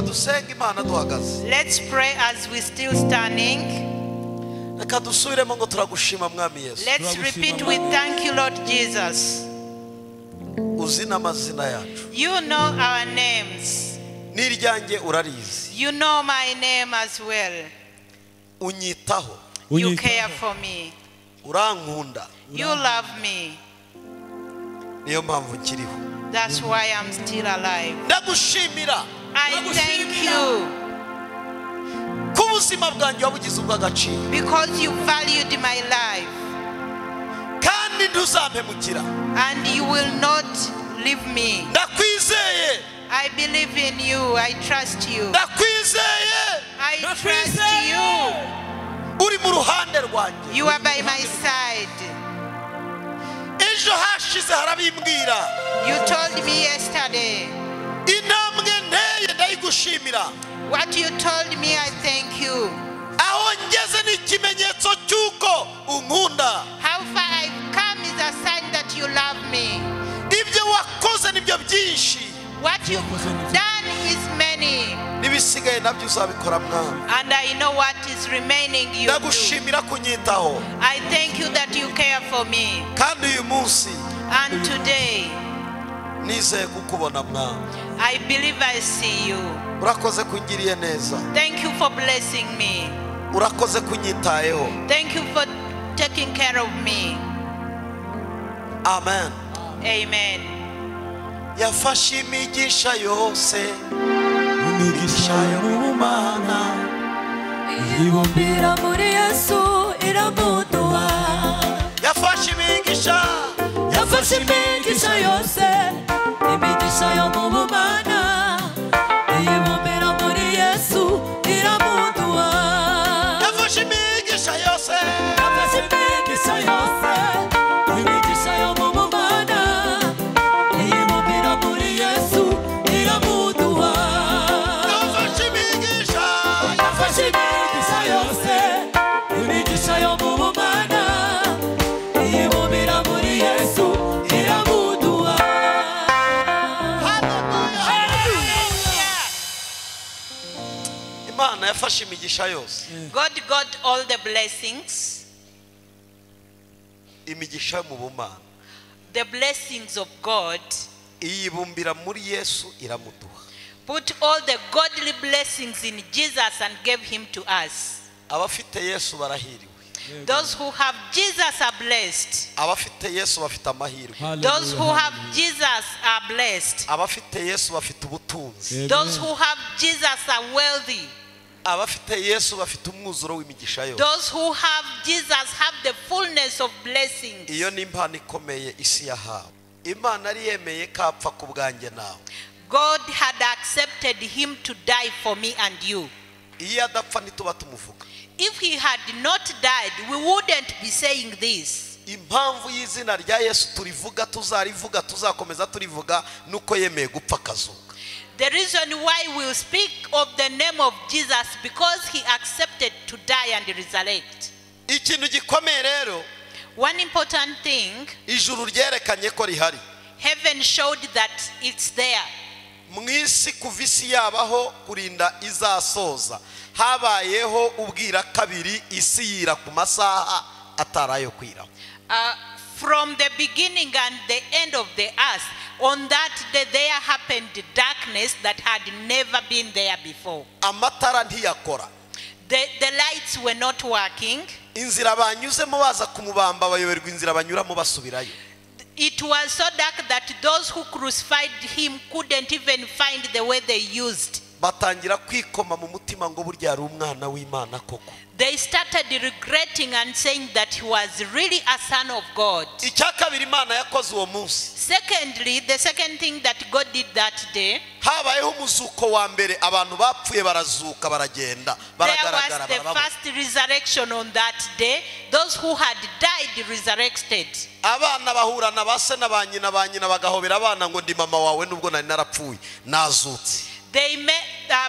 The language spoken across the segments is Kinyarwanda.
Dusenge Imana duhagaze. Let's pray as we still standing. Reka dusubiremo ngo turagushima Mwami Yesu. Let's repeat with thank you, Lord Jesus. Uzi n'amazina yacu. You know our names. N'iryanjye urarizi. You know my name as well. Unyitaho. You care for me. Urankunda. You love me. Niyo mpamvu nkiriho. That's why I'm still alive. Ndagushimira. I thank you. Ko ubuzima bwanjye wabugize ubw'agaciro. Because you valued my life. Kandi ntuzampemukira. And you will not leave me. Ndakwizeye. I believe in you. I trust you. Ndakwizeye. I trust you. Uri mu ruhande rwanjye. You are by my side. Ejo hashize harabimbwira. You told me yesterday. Intambwe nteye ndayigushimira. What you told me, I thank you. Aho ngeze ni ikimenyetso cy'uko unkunda. How far I've come is a sign that you love me. Ibyo wakoze nibyo byinshi. What you've done is many. N'ibisigaye nabyo uzabikora Mwami. And I know what is remaining you do. Ndagushimira kunyitaho. I thank you that you care for me. Kandi uyu munsi. And today. Nizeye kukubona Mwami. I believe I see you. Urakoze kungiriye neza. Thank you for blessing me. Urakoze kunyitayeho. Thank you for taking care of me. Amen. Amen. Yafashe imigisha yose, imigisha yo mu Mana, ibumbira muri Yesu iramuduha. Yafashe imigisha, yafashe imigisha yose, imigisha yo mu Mana, ibumbira muri Yesu iramuduha. Yafashe imigisha yose, yafashe imigisha yose, imigisha yo mu Mana, ibumbira muri Yesu iramuduha. Yafashe imigisha, yafashe imigisha yose, imigisha yo mu Mana, ibumbira muri Yesu iramuduha. Hallelujah. Imana yafashe imigisha yose. God got all the blessings. Imigisha yo mu bumana. The blessings of God. Iyibumbira muri Yesu iramuduha. Put all the godly blessings in Jesus and gave him to us. Abafite Yesu barahiriwe. Those who have Jesus are blessed. Abafite Yesu bafite amahirwe. Those who have Jesus are blessed. Abafite Yesu bafite ubutunzi. Those who have Jesus are wealthy. Abafite Yesu bafite umwuzuro w'imigisha yose. Those who have Jesus have the fullness of blessings. Iyo ni impano ikomeye isi yahawe. Imana yari yemeye kapfa ku bwanjye nawe. God had accepted him to die for me and you. Iyo adapfa ntituba tumuvuga. If he had not died, we wouldn't be saying this. Impamvu y'izina rya Yesu turivuga, tuzarivuga, tuzakomeza turivuga nuko yemeye gupfa akazuka. The reason why we speak of the name of Jesus because he accepted to die and resurrect. Ikintu gikomeye rero, One important thing, ijuru ryerekanye ko rihari. Heaven showed that it's there. Mu isi kuva isi yabaho kurinda izasoza, habayeho ubwira kabiri isi yira ku masaha atarayo kwira. From the beginning and the end of the earth, on that day there happened darkness that had never been there before. Amatara ntiyakora. The lights were not working. Inzira banyuzemo baza kumubamba bayoberwa inzira banyuramo basubirayo. It was so dark that those who crucified him couldn't even find the way they used. Batangira kwikoma mu mutima ngo burya ari umwana w'Imana koko. They started regretting and saying that he was really a son of God. Icya kabiri Imana yakoze uwo munsi. Secondly, the second thing that God did that day, habayeho umuzuko wa mbere, abantu bapfuye barazuka baragenda baragaragara. There was the first resurrection on that day. Those who had died resurrected. Abana bahura na base na ba nyina bagahobera abana ngo ndi mama wawe nubwo nari narapfuye nazutse. They met,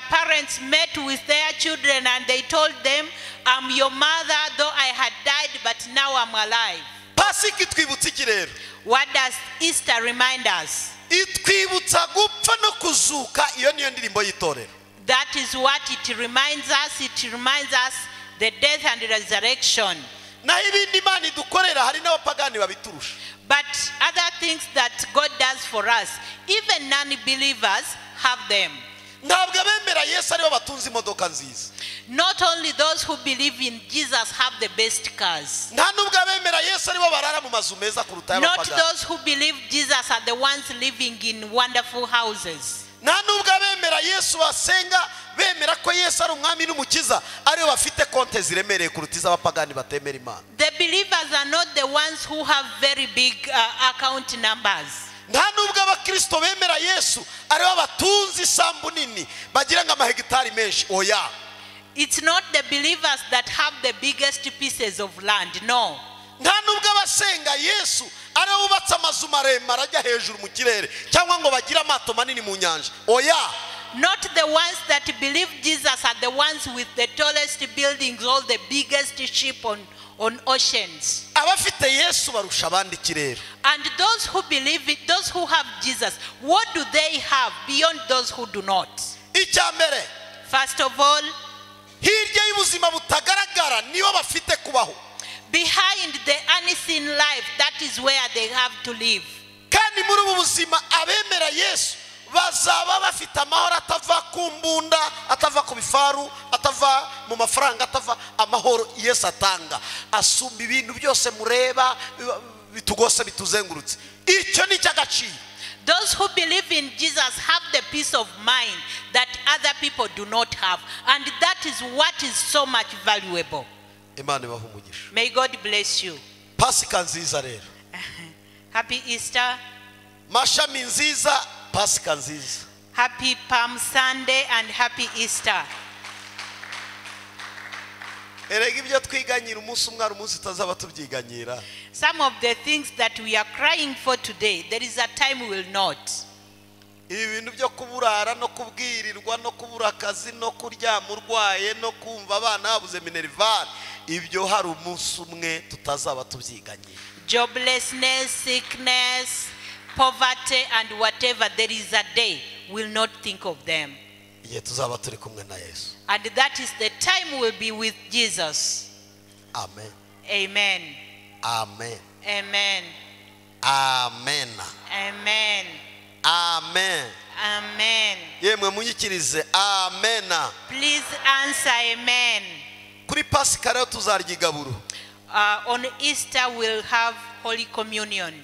parents met with their children and they told them, I'm your mother, though I had died, but now I'm alive. Pasika itwibutsa iki rero? What does Easter remind us? Itwibutsa gupfa no kuzuka, iyo niyo ndirimbo y'itorero. That is what it reminds us. It reminds us the death and the resurrection. Naho ibindi Imana idukorera hari n'abapagani babiturusha. But other things that God does for us, even non-believers have them. Ntabwo abemera Yesu aribo batunze imodoka nziza. Not only those who believe in Jesus have the best cars. Nta nubwo abemera Yesu aribo barara mu mazu meza kuruta Not ay'abapagani. those who believe Jesus are the ones living in wonderful houses. Nta nubwo abemera Yesu basenga bemera ko Yesu ari umwami n'umukiza aribo bafite konte ziremereye kuruta iz'abapagani batemera Imana. The believers are not the ones who have very big account numbers. Nta nubwo abakristo bemera Yesu aribo batunze isambu nini bagira ngo amahegitari menshi oya. It's not the believers that have the biggest pieces of land, no. Nta nubwo abasenga Yesu aribo bubatse amazu maremare ajya hejuru mu kirere cyangwa ngo bagire amato manini mu nyanja oya. Not the ones that believe Jesus are the ones with the tallest buildings or the biggest ship on oceans. Abafite Yesu barusha abandi ikirere. And those who believe it, those who have Jesus, what do they have beyond those who do not? Icya mbere, First of all, hirya y'ubuzima butagaragara nibo bafite kubaho. Behind the unseen life, that is where they have to live. Kandi muri ubu buzima abemera Yesu bazaba bafite amahoro atava ku mbunda, atava ku bifaru, atava mu mafaranga, atava amahoro Yesu atanga asumba ibintu byose mureba bitugose bituzengurutse. Icyo ni icy'agaciro. Those who believe in Jesus have the peace of mind that other people do not have, and that is what is so much valuable. Imana ibahe umugisha. May God bless you. Pasika nziza rero. Happy Easter. Mashami nziza, Pasika nziza. Happy Palm Sunday and happy Easter. Erega ibyo twiganyira umunsi umwe hari umunsi tutazaba tubyiganyira. Some of the things that we are crying for today, there is a time we will not. Ibi bintu byo kuburara no kubwirirwa no kubura akazi no kuryama urwaye no kumva abana babuze minerval, ibyo hari umunsi umwe tutazaba tubyiganyira. Joblessness, sickness, poverty and whatever, there is a day we'll not think of them. Igihe tuzaba turi kumwe na Yesu. And that is the time we'll be with Jesus. Amen. Amen. Amen. Amen. Amen. Amen. Amen. Amen. Yemwe munyikirize amen. Please answer amen. Kuri Pasika rero tuzarya igaburo. On Easter we'll have Holy Communion.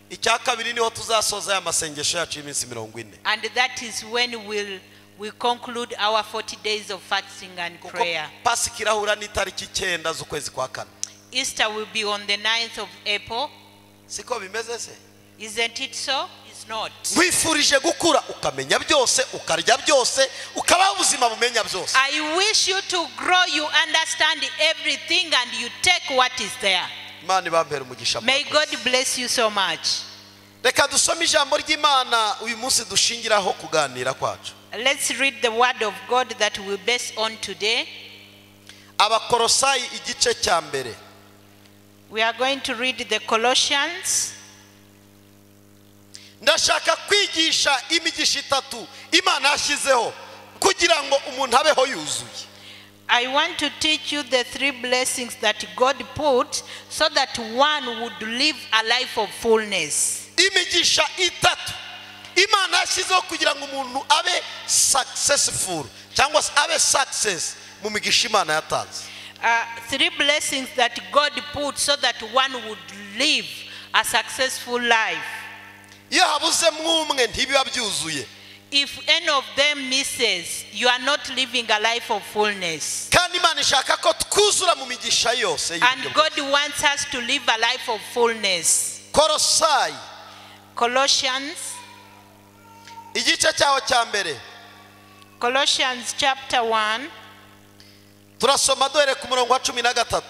Icya kabiri niho tuzasoza aya masengesho yacu y'iminsi 40. And that is when we conclude our 40 days of fasting and prayer. Pasika irahura n'itariki 9 z'ukwezi kwa kane. Easter will be on the 9th of April. Siko bimeze se? Isn't it so? It's not. Nkwifurije gukura ukamenya byose, ukarya byose, ukabaho ubuzima bumenya byose. I wish you to grow, you understand everything and you take what is there. Imana ibampere umugisha. May God bless you so much. Reka dusome ijambo ry'Imana uyu munsi dushingiraho kuganira kwacu. Let's read the word of God that we base on today. Abakolosayi igice cya mbere. We are going to read the Colossians. Ndashaka kwigisha imigisha itatu Imana yashyizeho kugira ngo umuntu abeho yuzuye. I want to teach you the three blessings that God put so that one would live a life of fullness. Imigisha itatu Imana yashyizeho kugira ngo umuntu abe successful cyangwa se abe success mu migisha Imana yatanze. Three blessings that God put so that one would live a successful life. Iyo habuzemo umwe ntibiba byuzuye. If any of them misses, you are not living a life of fullness. Kandi Imana ishaka ko twuzura mu migisha yose. And God wants us to live a life of fullness. Kolosai. Colossians. Igice cyaho cya mbere. Colossians chapter 1. Turasoma duhere ku murongo wa 13.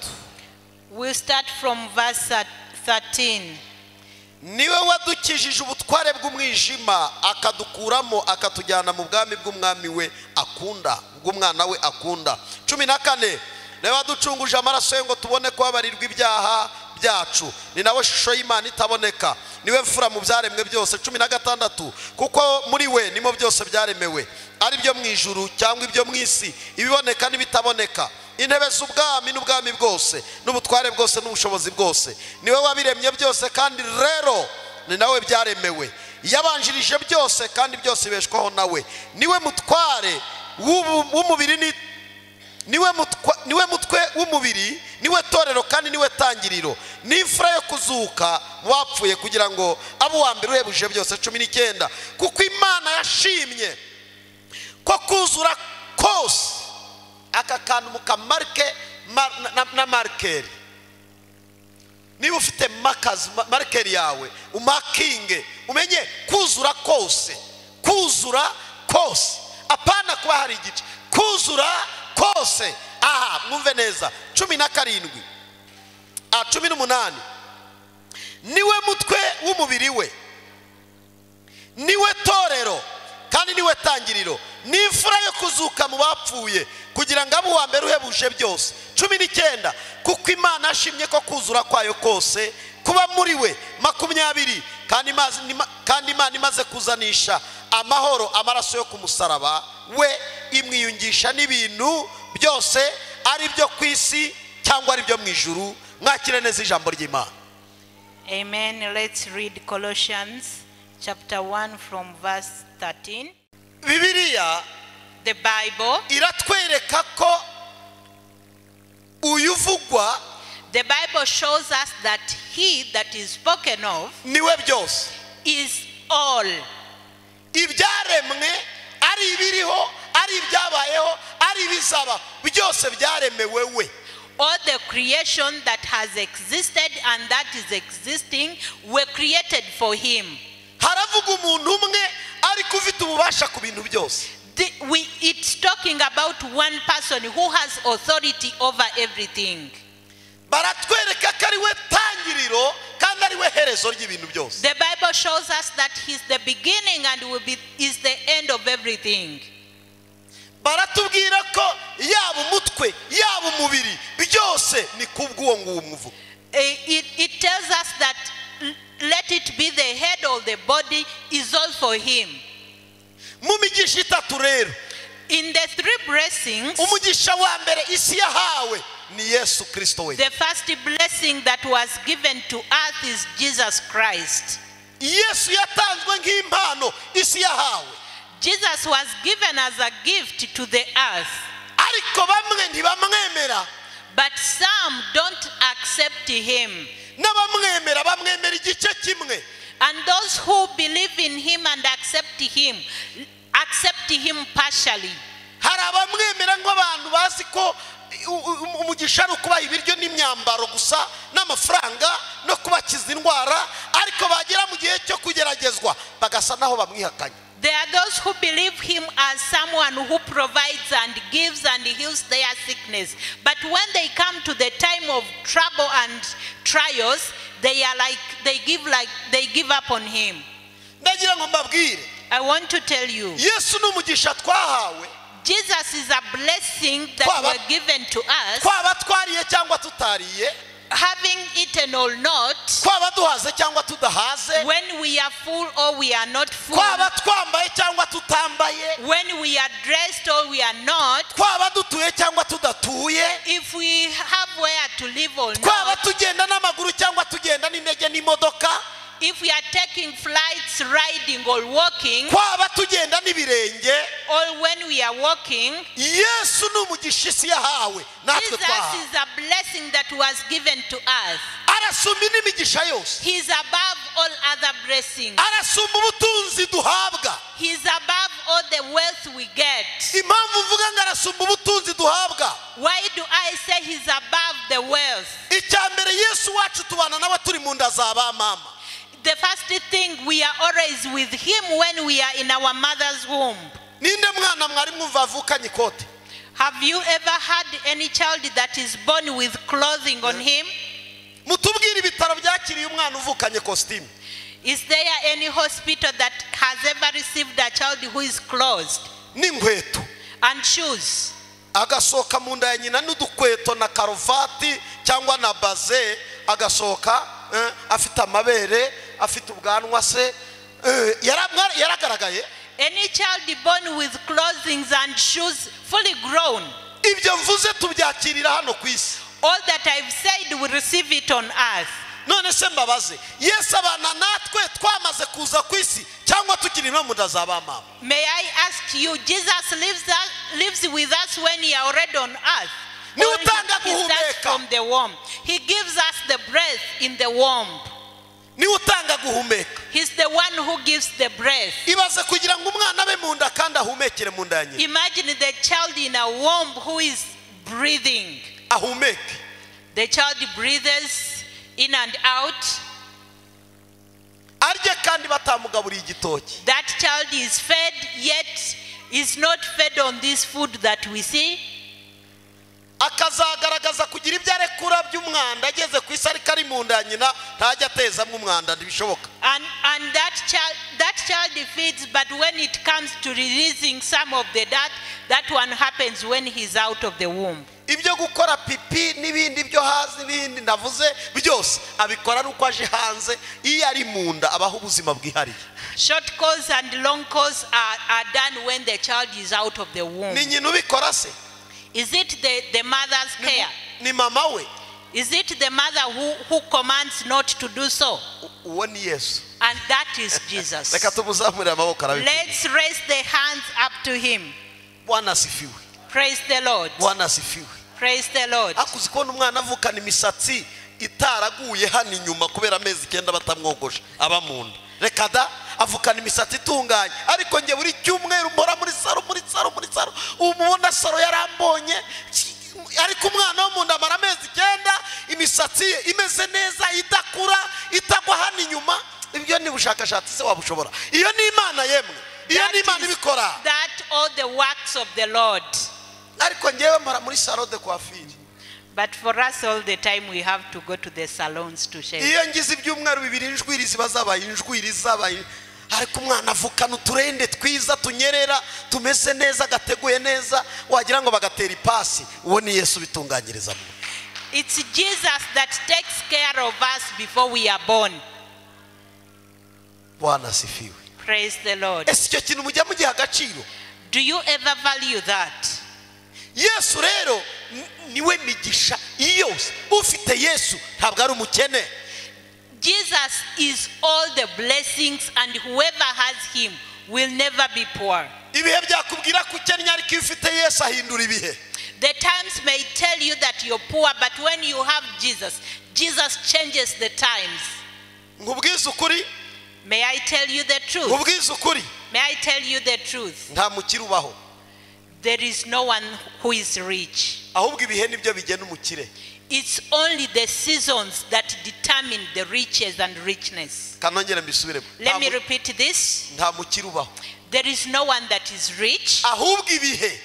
We'll start from verse 13. Niwe wadukijije ubutware bw'umwijima akadukuramo akatujyana mu bwami bw'umwami we akunda, bw'umwana we akunda. 14. Niwe waducunguje amaraso ye ngo tubone kubabarirwa ibyaha byacu. Ni nawe shusho y'Imana itaboneka, niwe mfura mu byaremwe byose. 16 kuko muri we nimo byose byaremewe, ari byo mu ijuru cyangwa ibyo mu isi, ibiboneka n'ibitaboneka, intebe z'ubwami n'ubwami bwose n'ubutware bwose n'ubushobozi bwose. Niwe wabiremye byose, kandi rero ni nawe byaremewe. Yabanjirije byose, kandi byose bibeshwaho nawe. Niwe mutware w'umubiri, niwe mutwe w'umubiri, niwe torero kandi niwe tangiriro, n'imfura yo kuzuka mu bapfuye, kugira ngo abe uwa mbere uhebuje byose. 19 kuko Imana yashimye ko kuzura kose, aka kantu mukamarke na markeri. Niba ufite makazi markeri yawe umakinge, umenye kuzura kose, kuzura kose, apana kuba hari igice, kuzura kose. Aha mwumve neza. 17 18 niwe mutwe w'umubiri we, niwe torero kandi niwe tangiriro, n'imfura yo kuzuka mu bapfuye, kugira ngo abe uwa mbere uhebuje byose. 19 kuko Imana ashimye ko kuzura kwayo kose kuba muri we. 20 kandi Imana imaze kuzanisha amahoro amaraso yo ku musaraba we, imwiyungisha n'ibintu byose, ari byo ku isi cyangwa ari byo mu ijuru. Mwakire neza ijambo ry'Imana. Amen. Let's read Colossians chapter 1 from verse 13. Bibiliya, The Bible, iratwereka ko uyu uvugwa, the Bible shows us that he that is spoken of niwe byose, is all. Ibyaremwe, ari ibiriho, ari ibyabayeho, ari ibizaba, byose byaremewe we. All the creation that has existed and that is existing were created for him. Haravuga umuntu umwe ariko ufite ububasha ku bintu byose. It's talking about one person who has authority over everything. Baratwereka ko ari we tangiriro kandi ari we herezo ry'ibintu byose. The Bible shows us that he's the beginning and will be is the end of everything. Baratubwira ko yaba umutwe yaba umubiri byose ni kubw'uwo nguwo muvuga. It tells us that let it be the head or the body is all for him. Mu migisha itatu rero, In the three blessings, umugisha wa mbere isi yahawe ni Yesu Kristo we. the first blessing that was given to earth is Jesus Christ. Yesu yatanzwe nk'impano isi yahawe. Jesus was given as a gift to the earth. Ariko bamwe ntibamwemera. But some don't accept him. N'abamwemera bamwemera igice kimwe. And those who believe in him and accept him partially. Hari abamwemera nk'abantu bazi ko umugisha ari ukubaha ibiryo n'imyambaro gusa n'amafaranga no kubakiza indwara, ariko bagera mu gihe cyo kugeragezwa bagasa naho bamwihakanye. There are those who believe him as someone who provides and gives and heals their sickness. But when they come to the time of trouble and trials, they are like they give up on him. Ndagira ngo mbabwire. I want to tell you. Yesu ni umugisha twahawe. Jesus is a blessing that were given to us. Twaba twariye cyangwa tutariye. Having eaten or not, twaba duhaze cyangwa tudahaze, when we are full or we are not full, twaba twambaye cyangwa tutambaye, when we are dressed or we are not, twaba dutuye cyangwa tudatuye, if we have where to live or twaba not, tugenda n'amaguru cyangwa tugenda n'indege n'imodoka, if we are taking flights, riding or walking, twaba tugenda n'ibirenge, or when we are walking, Yesu ni umugisha isi yahawe natwe Jesus is a blessing that was given to us. Arasumba n'imigisha yose. He is above all other blessings. Arasumba ubutunzi duhabwa. He is above all the wealth we get. Impamvu mvuga ngo arasumba ubutunzi duhabwa? Why do I say he's above the wealth? Icya mbere, Yesu wacu tubana nawe turi mu nda za ba mama. The first thing, we are always with him when we are in our mother's womb. Ninde mwana mwari mwumva avukanye ikote? Have you ever had any child that is born with clothing on him? Mutubwire ibitaro byakiriye umwana uvukanye costume. Is there any hospital that has ever received a child who is clothed? N'inkweto. And shoes. Agasohoka mu nda ya nyina n'udukweto na karuvati cyangwa na baze, agasohoka afite amabere, afite ubwanwa se, yaragaragaye. Any child born with clothing and shoes, fully grown. Ibyo mvuze tubyakirira hano ku isi. All that I've said, we receive it on earth. None se mbabaze, Yesu abana natwe twamaze kuza ku isi cyangwa tukiri no mu nda za ba mama? May I ask you, Jesus lives with us when he are already on earth. Ni Or he utanga starts guhumeka. from the womb. He gives us the breath in the womb. Ni utanga guhumeka. He's the one who gives the breath. Ibaze kugira ngo umwana abe mu nda kandi ahumekere mu nda ya nyina. Imagine the child in a womb who is breathing. Ahumeke. The child breathes in and out. Arye kandi batamugaburiye igitoki. That child is fed, yet is not fed on this food that we see. Akazagaragaza kugira ibyo arekura by'umwanda ageze ku isi ariko ari mu nda ya nyina ntajya atezamo umwanda, ntibishoboka. And that child feeds, but when it comes to releasing some of the dirt, that one happens when he's out of the womb. Ibyo gukora pipi n'ibindi byo hazi n'ibindi ndavuze byose abikora ari uko aje hanze. Iyo ari mu nda abaho ubuzima bwihariye. Short calls and long calls are done when the child is out of the womb. Ni nyina ubikora se? Is it the mother's care? Ni mama we? Is it the mother who commands not to do so? Uwo ni Yesu. And that is Jesus. Reka tumuzamure amaboko arabikora. Let's raise the hands up to him. Bwana asifiwe. Praise the Lord. Bwana asifiwe. Praise the Lord. Akuzi kubona umwana avukana imisatsi itaraguye hano inyuma kubera amezi 9 batamwogosha aba mu nda. Reka da, avukana imisatsi itunganye. Ariko nge buri cyumweru mpora muri saro, muri saro, muri saro. Umubona saro yarambonye. Ariko umwana wo mu nda amara amezi 9 imisatsi ye imeze neza, idakura, itagwa hano inyuma. Ibyo ni ubushakashatsi se wabushobora? Iyo ni Imana yemwe. Iyo ni Imana ibikora. That all the works of the Lord. Ariko ngewe mpora muri salon de coiffure. But for us all the time we have to go to the salons to shave. Iyo ngize ibyumweru bibiri injwiri ziba zabaye injwiri zabaye. Ariko umwana avukana uturende twiza tunyerera tumeze neza gateguye neza wagira ngo bagatera ipasi. Uwo ni Yesu bitunganyiriza mu. It's Jesus that takes care of us before we are born. Bwana asifiwe. Praise the Lord. Ese icyo kintu mujya mugiha agaciro? Do you ever value that? Yesu rero niwe migisha yose. Ufite Yesu ntabwo ari umukene. Jesus is all the blessings, and whoever has him will never be poor. Ibihe byakubwira ko ukennye, ariko iyo ufite Yesu ahindura ibihe. The times may tell you that you're poor, but when you have Jesus, Jesus changes the times. Nkubwize ukuri. May I tell you the truth? Nkubwize ukuri. May I tell you the truth? Nta mukire ubaho. There is no one who is rich. Ahubwo ibihe nibyo bigena umukire. It's only the seasons that determine the riches and richness. Kanongere mbisubiremo. Let me repeat this. Nta mukire ubaho. There is no one that is rich. Ahubwo ibihe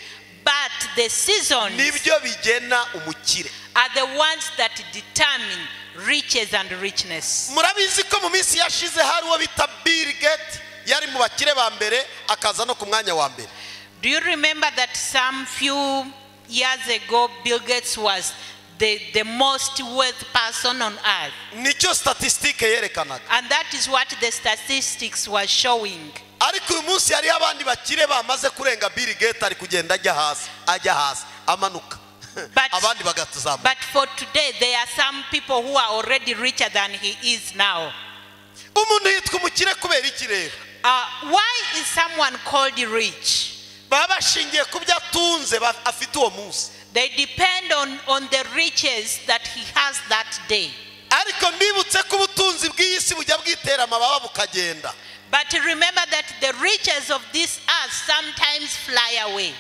But the seasons nibyo bigena umukire. are the ones that determine riches and richness. Murabizi ko mu minsi yashize hari uwo bita Bill Gates yari mu bakire ba mbere akaza no ku mwanya wa mbere. Do you remember that some few years ago Bill Gates was the most wealth person on earth? Nicyo statistique yerekanaga. And that is what the statistics was showing. Ariko uyu munsi hari abandi bakire bamaze kurenga Bill Gates ari kugenda ajya hasi, ajya hasi, amanuka. Abandi bagatuzamuka. But for today there are some people who are already richer than he is now. Umuntu yitwa umukire kubera iki rero? Why is someone called rich? Baba bashingiye ku byo atunze afite uwo munsi. They depend on the riches that he has that day. Ariko mbibutse ko ubutunzi bw'iyi si bujya bwitera amababa bukagenda. But remember that the riches of this earth sometimes fly away.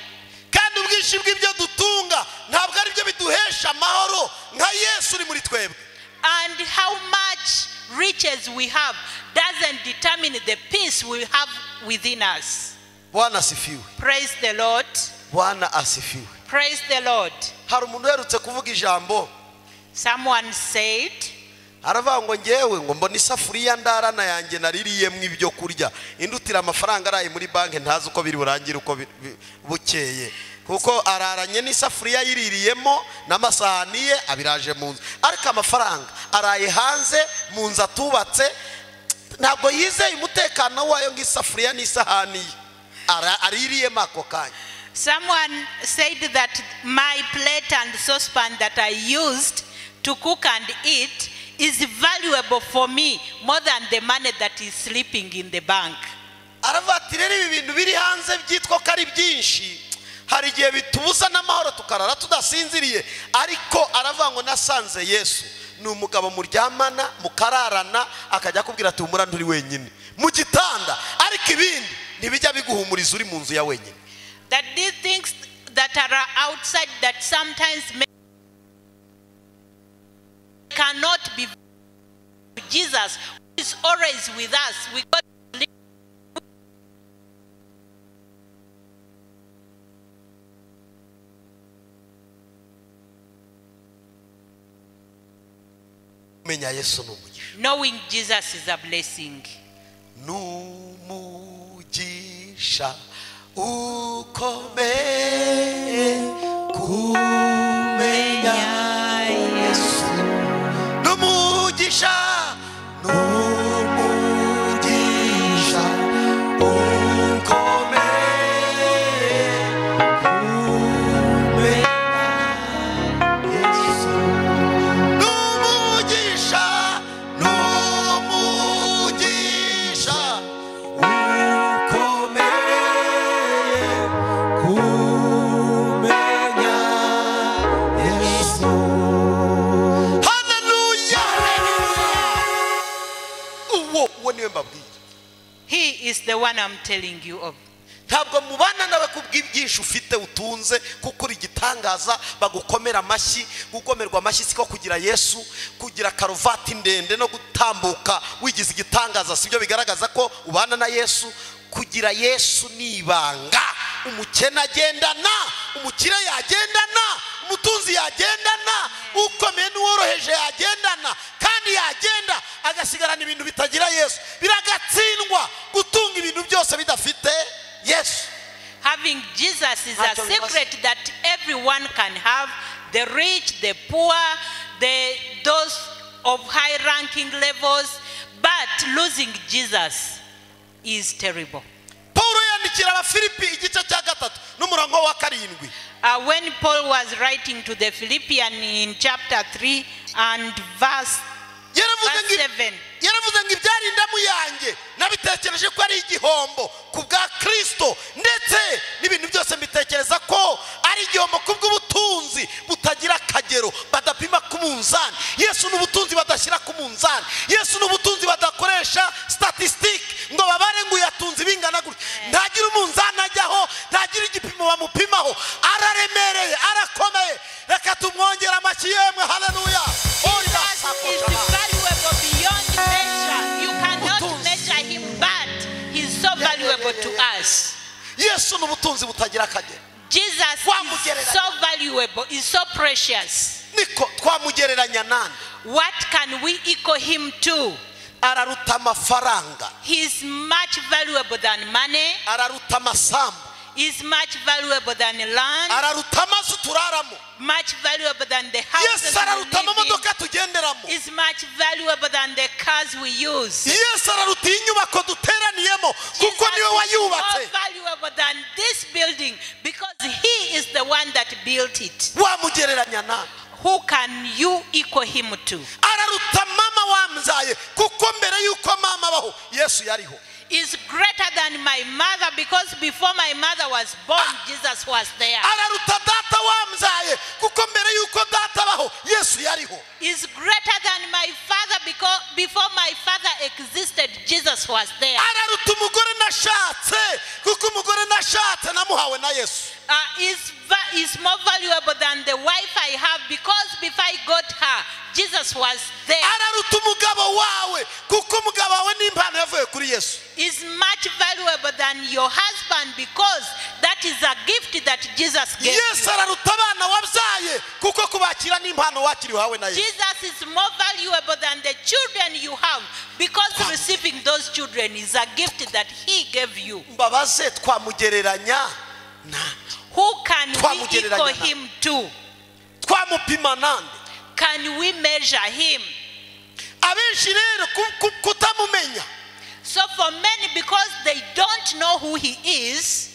Kandi ubwinshi bw'ibyo dutunga ntabwo ari byo biduhesha amahoro nka Yesu uri muri twebwe. And how much riches we have doesn't determine the peace we have within us. Bwana asifiwe. Praise the Lord. Bwana asifiwe. Praise the Lord. Hari umuntu uherutse kuvuga ijambo. Someone said, aravuga ngo ngewe ngo mbona isafuriya ndarana yanjye naririyemo ibyo kurya indutira amafaranga araye muri banki ntazi uko biri burangire uko bukeye. Kuko araranye n'isafuriya yiririyemo n'amasahani ye abiraje mu nzu, ariko amafaranga araye hanze mu nzu atubatse, ntabwo yizeye umutekano wayo ng'isafuriya n'isahani ye aririyemo ako kanya. Someone said that my plate and saucepan that I used to cook and eat is valuable for me more than the money that is sleeping in the bank. Aravuga ati rero ibi bintu biri hanze byitwa ko ari byinshi, hari igihe bitubuza n'amahoro tukarara tudasinziriye, ariko aravuga ngo nasanze Yesu ni umugabo muryamana mukararana, akajya akubwira ati humura nturi wenyine mu gitanda, ariko ibindi ntibijya biguhumuriza uri mu nzu ya wenyine. That these things that are outside that sometimes cannot be Jesus is always with us. We got to live. Kumenya Yesu ni umugisha. Knowing Jesus is a blessing. N'umugisha ukomeye kumenya Yesu, n'umugisha, n'umugisha ukomeye kumenya Yesu, n'umugisha, n'umugisha ukomeye kumenya Yesu. Haleluya! Uwo niwe mbabwira. He is the one I'm telling you of. Ntabwo mubana nawe kubw'ibyinshi ufite utunze, kuko uri igitangaza, bagukomera amashyi. Gukomerwa amashyi siko kugira Yesu, kugira karuvati ndende no gutambuka wigize igitangaza sibyo bigaragaza ko ubana na Yesu. Kugira Yesu ni ibanga. Umukene agendana, umukire yagendana, umutunzi yagendana, ukomeye n'uworoheje yagendana, kandi yagenda agasigarana ibintu bitagira Yesu. Biragatsindwa gutunga ibintu byose bidafite Yesu. Having Jesus is a secret that everyone can have, the rich, the poor, those of high ranking levels, but losing Jesus is terrible. Paul yandikira Abafilipi igice cya 3 n'umurongo wa 7. When Paul was writing to the Philippians in chapter 3 and verse 7. Yaravuze ngo ibyari indamu yanjye nabitekereje ko ari igihombo ku bwa Kristo, ndetse n'ibintu byose mbitekereza ko ari igihombo ku bw'ubutunzi butagira akagero badapima ku munzani. Yesu ni ubutunzi badashyira ku munzani. Yesu ni ubutunzi badakoresha statistique ngo babare ngo yatunze bingana gutya. Ntagira umunzani ajyaho, ntagira igipimo bamupimaho, araremereye, arakomeye. Reka tumwongere amashyi yemwe. Haleluya! Jesus is valuable beyond measure. You cannot measure him, but he's so valuable to us. Yesu ni ubutunzi butagira akagero. Jesus is so valuable, is so precious. Niko twamugereranya nande? What can we equal him to? Araruta amafaranga. He is much valuable than money. Araruta amasambu. Is much valuable than land. Araruta amazu turaramo. Much valuable than the houses Yesu araruta we live amamodoka tugenderamo. in. Is much valuable than the cars we use. Yesu araruta inyubako duteraniyemo, kuko niwe wayubatse. Is more valuable than this building because he is the one that built it. Wamugereranya nande? Who can you equal him to? Araruta mama wamzaye, kuko mbere yuko mama abaho Yesu yariho. Is greater than my mother because before my mother was born, Jesus was there. Araruta data wamzaye, kuko mbere yuko data abaho Yesu yariho. Is greater than my father because before my father existed, Jesus was there. Araruta umugore nashatse, kuko umugore nashatse namuhawe na Yesu. Is more valuable than the wife I have because before I got her, Jesus was there. Araruta umugabo wawe, kuko umugabo wawe ni impano yavuye kuri Yesu. Is much valuable than your husband because that is a gift that Jesus gave Yesu you. araruta abana wabyaye, kuko kubakira ni impano wakiriwe hawe na Yesu. Jesus is more valuable than the children you have because receiving those children is a gift that he gave you. Mbabaze twamugereranya nande? Who can we Twamugereranya equal nande? Him to? Twamupima nande? Can we measure him? Abenshi rero kutamumenya. So for many, because they don't know who he is,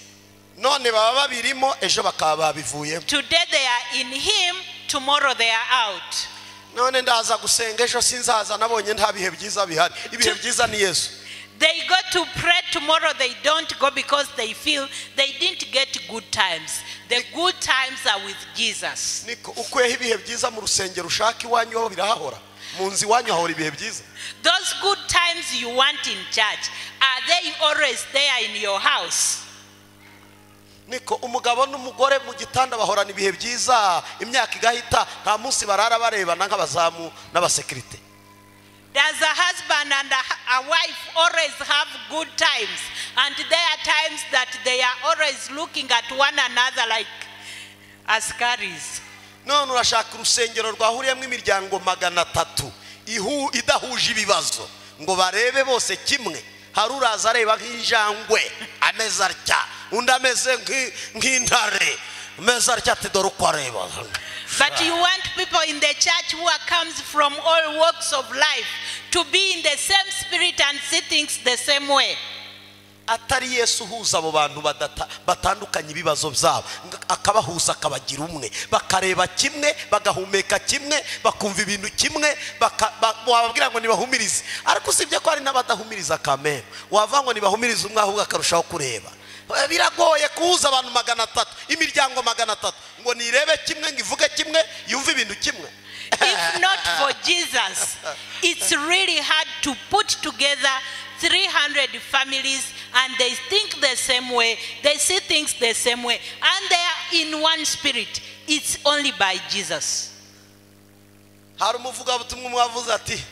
none baba babirimo ejo bakaba babivuyemo. Today they are in him, tomorrow they are out. None ndaza gusenga ejo sinzaza nabonye nta bihe byiza bihari. Ibihe byiza ni Yesu. They go to pray tomorrow, they don't go because they feel they didn't get good times. The good times are with Jesus. Niko ukuyeho ibihe byiza mu rusengero ushaka iwanyu ho birahahora. Mu nzu iwanyu hahora ibihe byiza. Those good times you want in church, are they always there in your house? Niko umugabo n'umugore mu gitanda bahorana ibihe byiza, imyaka igahita nta munsi barara barebana nk'abazamu n'abasekirite. Does a husband and a wife always have good times? And there are times that they are always looking at one another like askaris. None urashaka urusengero rwahuriyemo imiryango 300 idahuje ibibazo ngo barebe bose kimwe. Hari uraza areba nk'injangwe ameze atya, undi ameze nk'intare ameze atya, ati dore uko areba. But you want people in the church who are comes from all walks of life to be in the same spirit and see things the same way. Atari Yesu uhuza abo bantu batandukanye ibibazo byabo, akabahuza akabagira umwe, bakareba kimwe, bagahumeka kimwe, bakumva ibintu kimwe, wababwira ngo nibahumirize. Ariko usibye ko hari n'abadahumiriza kameme, wava ngo nibahumirize umwe ahubwo akarushaho kureba. Biragoye kuhuza abantu 300, imiryango 300 ngo nirebe kimwe, ngo ivuge kimwe, yumve ibintu kimwe. If not for Jesus, it's really hard to put together 300 families and they think the same way, they see things the same way, and they are in one spirit. It's only by Jesus. Hari umuvugabutumwa umwe wavuze ati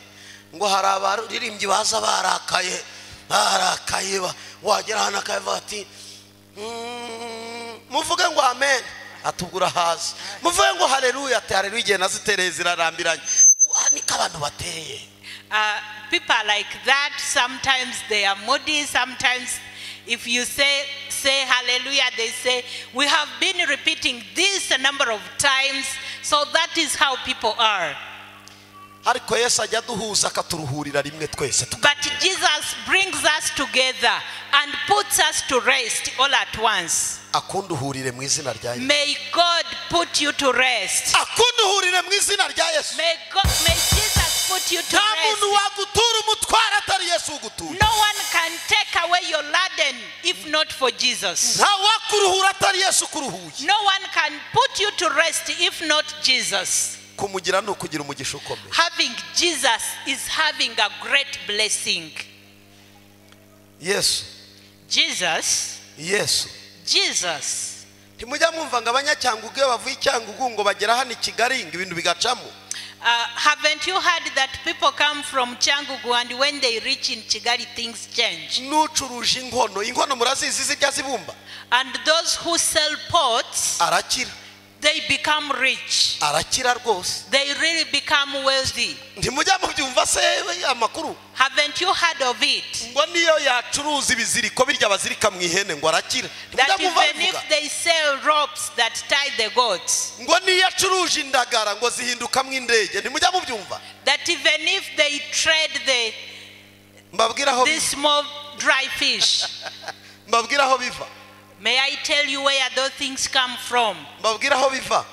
ngo hari abaririmbyi baza barakaye, barakaye, wagera hano akavuga ati muvuge ngo amen, atubwira hazi, muvuge ngo haleluya, ati haleluya igihe nazitereye zirarambiranye. Niko abantu bateye. People are like that. Sometimes they are moody. Sometimes if you say hallelujah, they say, we have been repeating this a number of times. So that is how people are. Ariko Yesu ajya aduhuza akaturuhurira rimwe twese. But Jesus brings us together and puts us to rest all at once. Akunduhurire mu izina rya Yesu. May God put you to rest. Akunduhurire mu izina rya Yesu. May Jesus put you to Nta muntu rest. wagutura umutwaro atari Yesu ugutuye. No one can take away your laden if not for Jesus. Nta wakuruhura atari Yesu ukuruhuye. No one can put you to rest if not Jesus. Kumugira ni ukugira umugisha ukomeye. Having Jesus is having a great blessing. Yesu. Jesus. Yesu. Jesus. Ntimujya mwumva ngo abanyacyangugu iyo bavuye i Cyangugu ngo bagera hano i Kigali ngo ibintu bigacamo. Haven't you heard that people come from Cyangugu and when they reach in Kigali things change? N'ucuruje inkono, inkono murazizi zijya zibumba. And those who sell pots, arakira. They become rich. Arakira rwose. They really become wealthy. Ntimujya mubyumva se amakuru? Haven't you heard of it? Ngo niyo yacuruza ibiziriko birya bazirika mu ihene ngo arakira. That even if they sell ropes that tie the goats. Ngo niyo acuruje indagara ngo zihinduka mu indege. Ntimujya mubyumva? That even if they trade the this small dry fish. Mbabwira aho biva. May I tell you where those things come from? Mbabwira aho biva.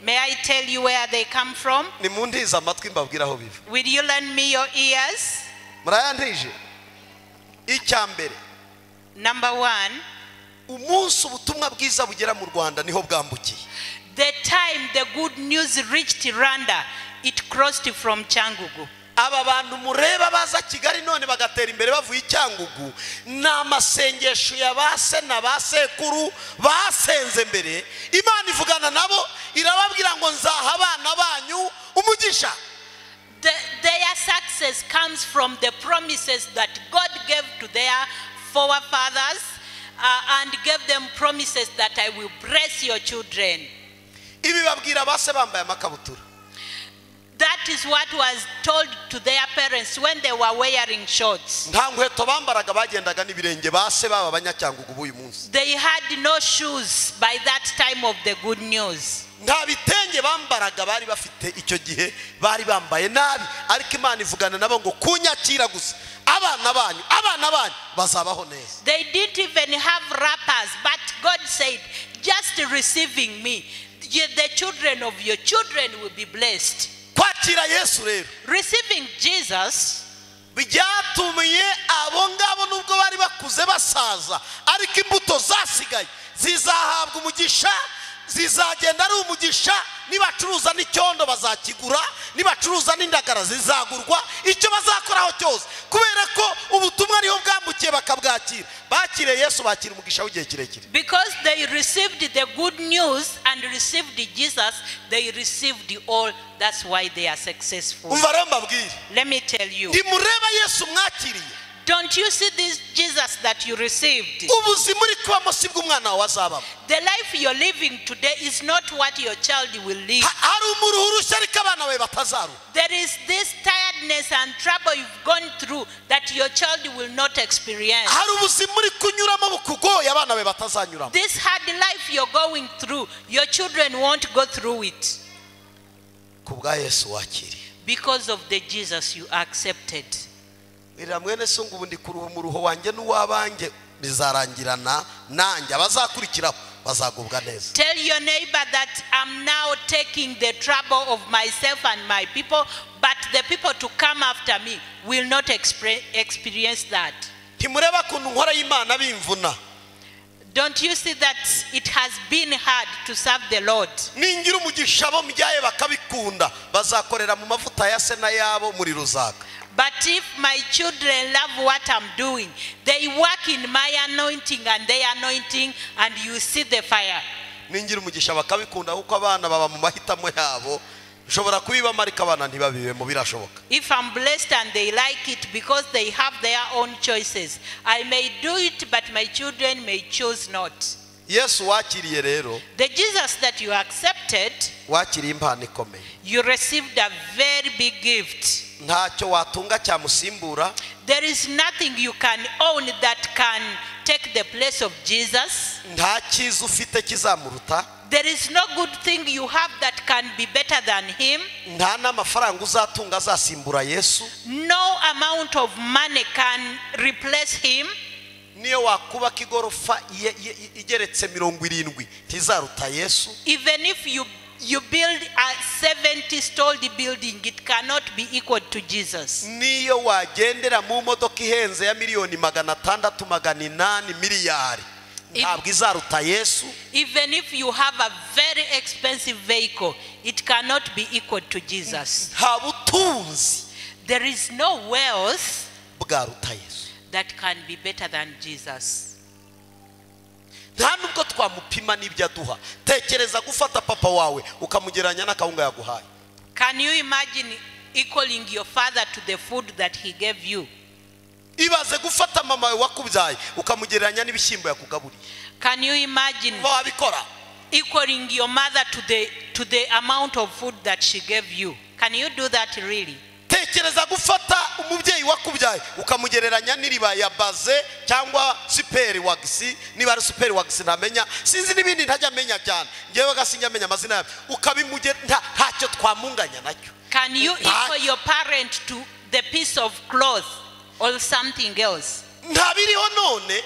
May I tell you where they come from? Nimuntize amatwi mbabwira aho biva. Will you lend me your ears? Murayantije. Icya mbere. Number one. Umunsi ubutumwa bwiza bugera mu Rwanda niho bwambukiye. The time the good news reached Rwanda, it crossed from Cyangugu. Aba bantu mureba baza Kigali none bagatera imbere bavuye i Cyangugu ni amasengesho ya base na basekuru basenze mbere. Imana ivugana nabo irababwira ngo nzaha abana banyu umugisha. Their success comes from the promises that God gave to their forefathers and gave them promises that I will bless your children. Ibi babwira base bambaye amakabutura. That That is what was told to their parents when they were wearing shorts. Nta nkweto bambaraga, bagendaga n'ibirenge ba se baba abanyacyangugu b'uyu munsi. They had no shoes by that time of the good news. Nta bitenge bambaraga bari bafite icyo gihe, bari bambaye nabi, ariko Imana ivugana nabo ngo kunyakira gusa abana banyu, abana banyu bazabaho neza. They didn't even have wrappers, but God said, just receiving me, the children of your children will be blessed. Kwakira Yesu rero, Receiving Jesus, byatumye abo ngabo nubwo bari bakuze basaza, ariko imbuto zasigaye zizahabwa umugisha, zizagenda ari umugisha. Nibacuruza n'icyondo bazakigura, nibacuruza n'indagara zizagurwa, icyo bazakoraho cyose, kubera ko ubutumwa ariho bwambukiye bakabwakira. Bakiriye Yesu, bakira umugisha w'igihe kirekire. Because they received the good news and received Jesus, they received all. That's why they are successful. Umva rero mbabwire, Let me tell you. ntimureba Yesu mwakiriye? Don't you see this Jesus that you received? Ubuzima uri kubamo si bwo umwana wawe azabamo. The life you're living today is not what your child will live. Hari umuruho urushya ariko abana bawe batazaruha. There is this tiredness and trouble you've gone through that your child will not experience. Hari ubuzima uri kunyuramo bukugoye abana bawe batazanyuramo. This hard life you're going through, your children won't go through it. Ku bwa Yesu wakiriye. Because of the Jesus you accepted. Mwirira mwene so ngo ubu ndi kuruha umuruho wanjye n'uw'abanjye bizarangirana nanjye, abazakurikiraho bazagubwa neza. Tell your neighbor that I'm now taking the trouble of myself and my people, but the people to come after me will not experience that. Ntimureba ukuntu nkora y'Imana bimvuna? Don't you see that it has been hard to serve the Lord? Ningira umugisha abo mbyaye bakabikunda, bazakorera mu mavuta ya se n'ayabo muri ruzaka. But if my children love what I'm doing, they work in my anointing and their anointing, and you see the fire. Ningira umugisha bakabikunda, kuko abana baba mu mahitamo yabo, nshobora kubibamo ariko abana ntibabibemo, birashoboka. If I'm blessed and they like it because they have their own choices, I may do it, but my children may choose not. Yesu wakiriye rero, The Jesus that you accepted, wakiriye impano ikomeye. you received a very big gift. Ntacyo watunga cyamusimbura. There is nothing you can own that can take the place of Jesus. Nta cyiza ufite kizamuruta. There is no good thing you have that can be better than him. Nta n'amafaranga uzatunga azasimbura Yesu. No amount of money can replace him. Niyo wakubaka igorofa igeretse 70 ntizaruta Yesu. Even if you build a 70-story building, it cannot be equal to Jesus. Niyo wagendera mu modoka ihenze ya miliyoni 600 800 miliyari, ntabwo izaruta Yesu. Even if you have a very expensive vehicle, it cannot be equal to Jesus. Nta butunzi There is no wealth bwaruta Yesu. that can be better than Jesus. Nta nubwo twamupima n'ibyo aduha. Tekereza gufata papa wawe ukamugereranya n'akawunga yaguhaye. Can you imagine equaling your father to the food that he gave you? Ibaze gufata mama wawe wakubyaye ukamugereranya n'ibishyimbo yakugaburiye. Can you imagine wabikora? equaling your mother to the amount of food that she gave you? Can you do that really? Tekereza gufata umubyeyi wakubyaye ukamugereranya n'iriba ya baze cyangwa super wax, niba ari super wax ntamenya, sinzi n'ibindi ntajya amenya cyane, ngewe gasinjya amenya amazina yabyo, ukabimugereranya, ntacyo twamunganya nacyo. Can you equal your parent to the piece of cloth or something else? Nta biriho none.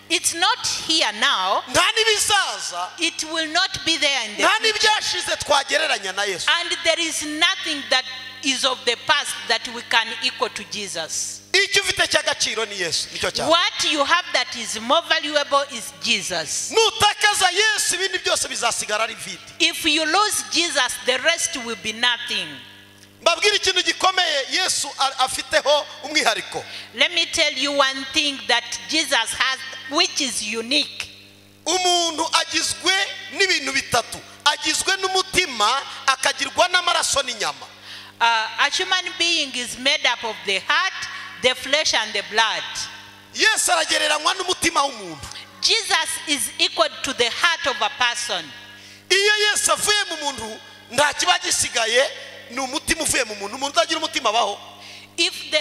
It's not here now. Nta n'ibizaza. It will not be there in the Nta future. n'ibyashize twagereranya na Yesu. And there is nothing that is of the past that we can equal to Jesus. Icyo ufite cy'agaciro ni Yesu, nicyo cyawe. What you have that is more valuable is Jesus. Nutakaza Yesu ibindi byose bizasigara ari vide. If you lose Jesus, the rest will be nothing. Mbabwire ikintu gikomeye Yesu afiteho umwihariko. Let me tell you one thing that Jesus has which is unique. Umuntu agizwe n'ibintu bitatu, agizwe n'umutima, akagirwa n'amaraso n'inyama. A human being is made up of the heart, the flesh and the blood. Yesu aragereranywa n'umutima w'umuntu. Jesus is equal to the heart of a person. Iyo Yesu avuye mu muntu nta kiba gisigaye, ni umutima uvuye mu muntu, umuntu utagira umutima abaho. If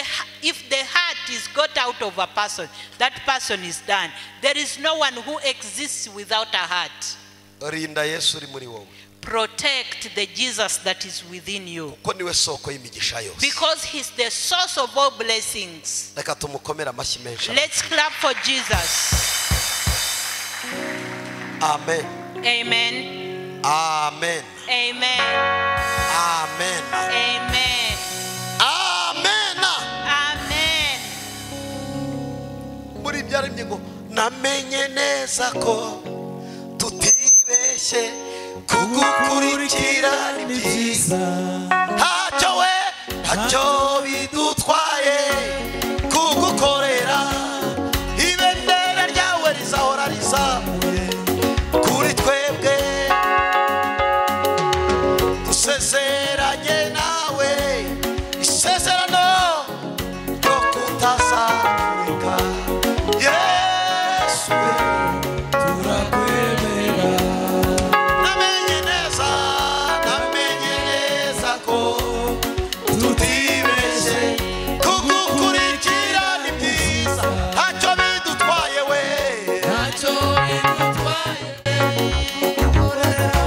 the heart is got out of a person, that person is done. There is no one who exists without a heart. Rinda Yesu uri muri wowe. Protect the Jesus that is within you. Kuko niwe soko y'imigisha yose. Because he's the source of all blessings. Reka tumukomere amashyi menshi. Let's clap for Jesus. Amen. Amen. Amen. Amen. Amen. Amen. Amen. Amen. Muri byaremye ngo namenye neza ko tutibeshye kugukurikira ni byiza, ntacyo we ntacyo bidutwaye kugukorera, ibendera ryawe rizahora rizamuye kuri twebwe, dusezeranye nawe isezerano ryo kutazamurika. Yesu we turakwemera. Namenye neza ko tutibeshye kugukurikira ni byiza, ntacyo bidutwaye we, ntacyo bidutwaye kugukorera,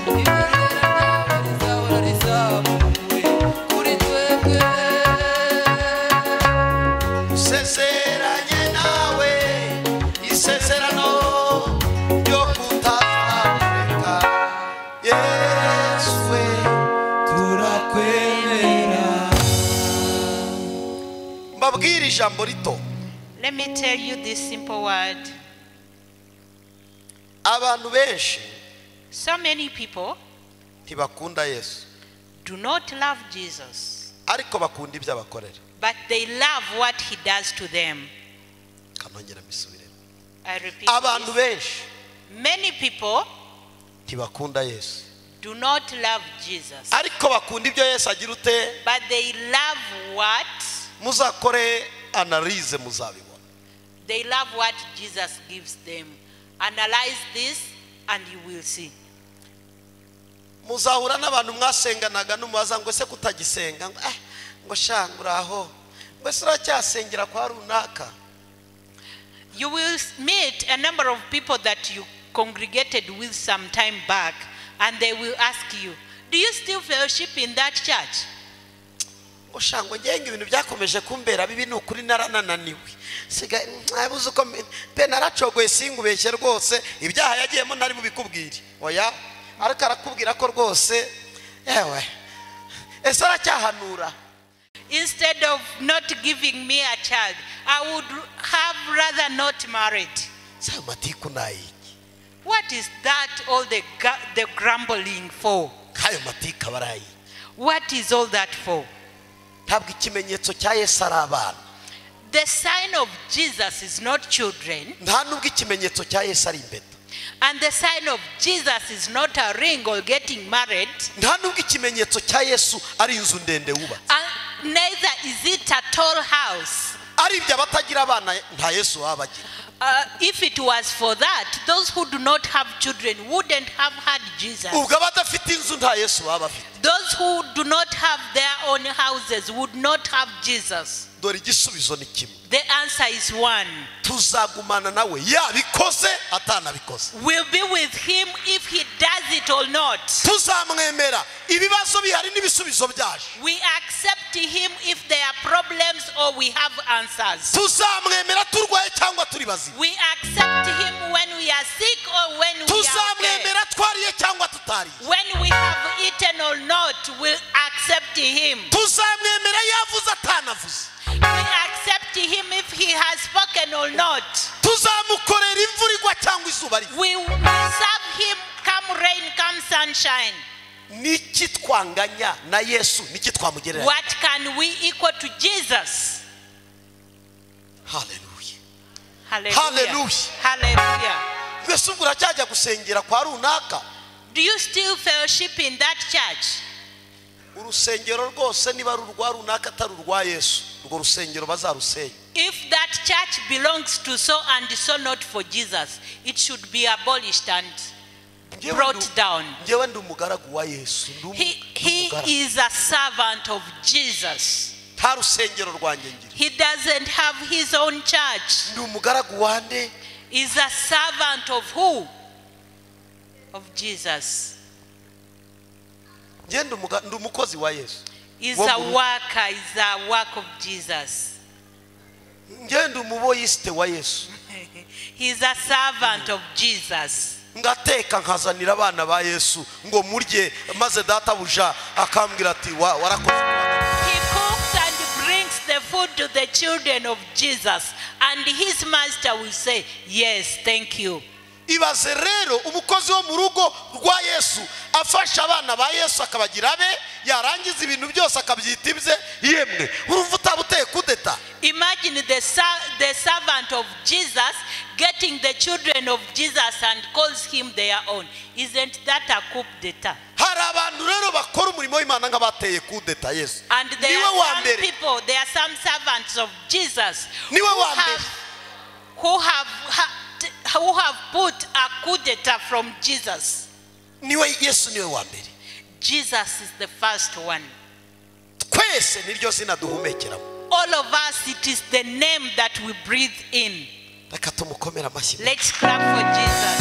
ibendera ryawe rizahora rizamuye kuri twebwe, dusezeranye nawe isezerano ryo kutazamureka. Yesu we turakwemera. Mbabwire ijambo rito. Let me tell you this simple word. Abantu benshi, So many people ntibakunda Yesu, do not love Jesus, ariko bakunda ibyo abakorera. but they love what he does to them. Kanongera mbisubiremo. I repeat Abantu this. benshi Many people ntibakunda Yesu, do not love Jesus, ariko bakunda ibyo Yesu agira ute. but they love what? Muzakore analyze muzabibona. They love what Jesus gives them. Analyze this and you will see. Muzahura n'abantu mwasenganaga n'umubaza ngo ese kutagisenga, ngo ngo shanga uraho, ngo ese uracyasengera kwa runaka. You will meet a number of people that you congregated with some time back, and they will ask you, do you still fellowship in that church? Ngo shanga ngenga ibintu byakomeje kumbera bibi ni ukuri naranananiwe, sigaye ntabuze uko pe naracogoye singubeshye rwose, ibyaha yagiyemo ntari bubikubwire. Oya, ariko arakubwira ko rwose yewe ese aracyahanura. Instead of not giving me a child, I would have rather not married. Sayo matiku nayiki. What is that all the grumbling for? Kayo matiku abarayi. What is all that for? Ntabwo ikimenyetso cya Yesu ari abana. The sign of Jesus is not children. Nta nubwo ikimenyetso cya Yesu ari impeta. And the sign of Jesus is not a ring or getting married. Nta nubwo ikimenyetso cya Yesu ari inzu ndende wubatse. And neither is it a tall house. Ari ibyo abatagira abana nta Yesu baba bagira. If it was for that, those who do not have children wouldn't have had Jesus. Ubwo abadafite inzu nta Yesu baba bafite. Those who do not have their own houses would not have Jesus. Dore igisubizo ni kimwe. The answer is one. Tuzagumana nawe yabikoze atanabikoze. We'll be with him if he does it or not. Tuzamwemera ibibazo bihari n'ibisubizo byaje. We accept him if there are problems or we have answers. Tuzamwemera turwaye cyangwa turi bazima. We accept him when we are sick or when we are okay. Tuzamwemera twariye cyangwa tutariye. When we have eaten or not, we'll accept him. Tuzamwemera yavuze atanavuze. We accept him if he has spoken or not. Tuzamukorera imvura igwa cyangwa izuba riva. We serve him come rain, come sunshine. Niki twanganya na Yesu, niki twamugereranya? What can we equal to Jesus? Hallelujah. Hallelujah. Hallelujah. Hallelujah. Mbese ubwo uracyajya gusengera kwa runaka? Do you still fellowship in that church? Urusengero rwose niba ari urwa runaka atari urwa Yesu, urwo rusengero bazarusenya. If that church belongs to so and so, not for Jesus, it should be abolished and brought down. Njyewe ndi umugaragu wa Yesu. He Umugaragu. Is a servant of Jesus. Nta rusengero rwanjye ngira. He doesn't have his own church. Ndi umugaragu wande? Is a servant of who? Of Jesus. Njye ndi umukozi wa Yesu. Is Wo a mu rugo. Worker, is a work of Jesus. Njye ndi umuboyisite wa Yesu. He's a servant of Jesus. Ngateka nkazanira abana ba Yesu ngo murye, maze databuja akambwira ati wa warakoze. He cooks and brings the food to the children of Jesus, and his master will say, "Yes, thank you." Ibaze rero umukozi wo mu rugo rwa Yesu afasha abana ba Yesu akabagira abe, yarangiza ibintu byose akabyita ibye. Yemwe, urumva utaba uteye kudeta? Imagine the servant of Jesus getting the children of Jesus and calls him their own. Isn't that a coup d'etat? Hari abantu rero bakora umurimo w'Imana nk'abateye kudeta Yesu. And there Niwe are wa some mbere. People, there are some servants of Jesus Niwe who wa mbere. have, who have, ha, who have put a coup d'etat from Jesus. Niwe Yesu niwe wa mbere. Jesus is the first one. Twese niryo zina duhumekeramo. All of us, it is the name that we breathe in. Reka tumukomere amashyi. Let's clap for Jesus.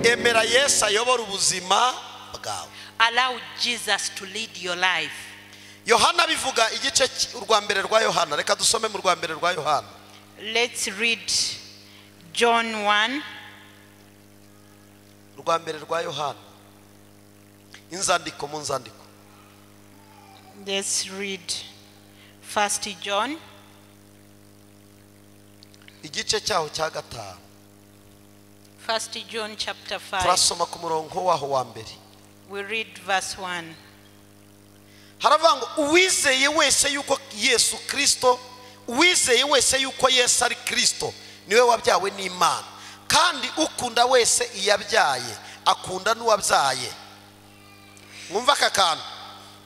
Emera Yesu ayobora ubuzima bwawe. Allow Jesus to lead your life. Yohana bivuga igice urwa mbere rwa Yohana, reka dusome mu rwa mbere rwa Yohana. Let's read John 1. Rwa mbere rwa Yohana, inzandiko mu nzandiko. Let's read First John. Igice cyaho cya 5. First John chapter 5. Turasoma ku murongo waho wa mbere. We read verse 1. Haravuga ngo uwizeye wese yuko Yesu Kristo, uwizeye wese yuko Yesu ari Kristo niwe wabyawe n'Imana, kandi ukunda wese iyabyaye akunda n'uwabyaye. Mwumva aka kantu,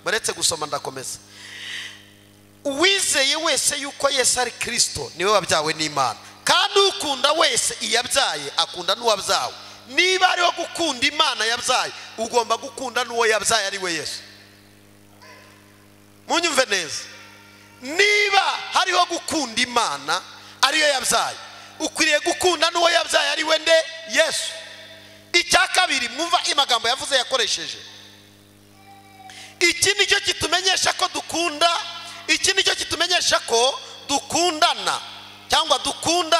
muretse gusoma ndakomeza. Uwizeye wese yuko Yesu ari Kristo niwe wabyawe n'Imana, kandi ukunda wese iyabyaye akunda n'uwabyawe. Niba ariho gukunda Imana yabyaye, ugomba gukunda n'uwo yabyaye ari we Yesu. Munyumve neza, niba hariho gukunda Imana ariyo yabyaye, ukwiriye gukunda n'uwo yabyaye ari we nde? Yesu. Icya kabiri, mwumva amagambo yavuze yakoresheje. Iki nicyo kitumenyesha ko dukunda, iki nicyo kitumenyesha ko dukundana cyangwa dukunda,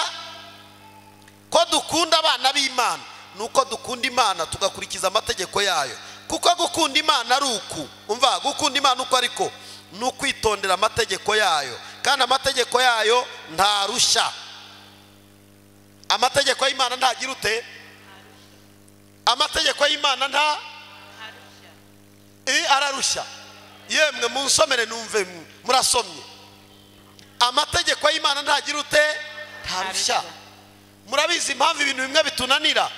ko dukunda abana b'Imana, nuko dukunda Imana tugakurikiza amategeko yayo. Kuko gukunda Imana ari uku, umva, gukunda Imana uko ariko ni ukwitondera amategeko yayo, kandi amategeko yayo ntarushya. Amategeko y'Imana ntagira ute? Amategeko y'Imana nta ararushya. Yemwe munsomere numve murasomye. Amategeko y'Imana ntagira ute? Ntarushya. Murabizi impamvu ibintu bimwe bitunanira?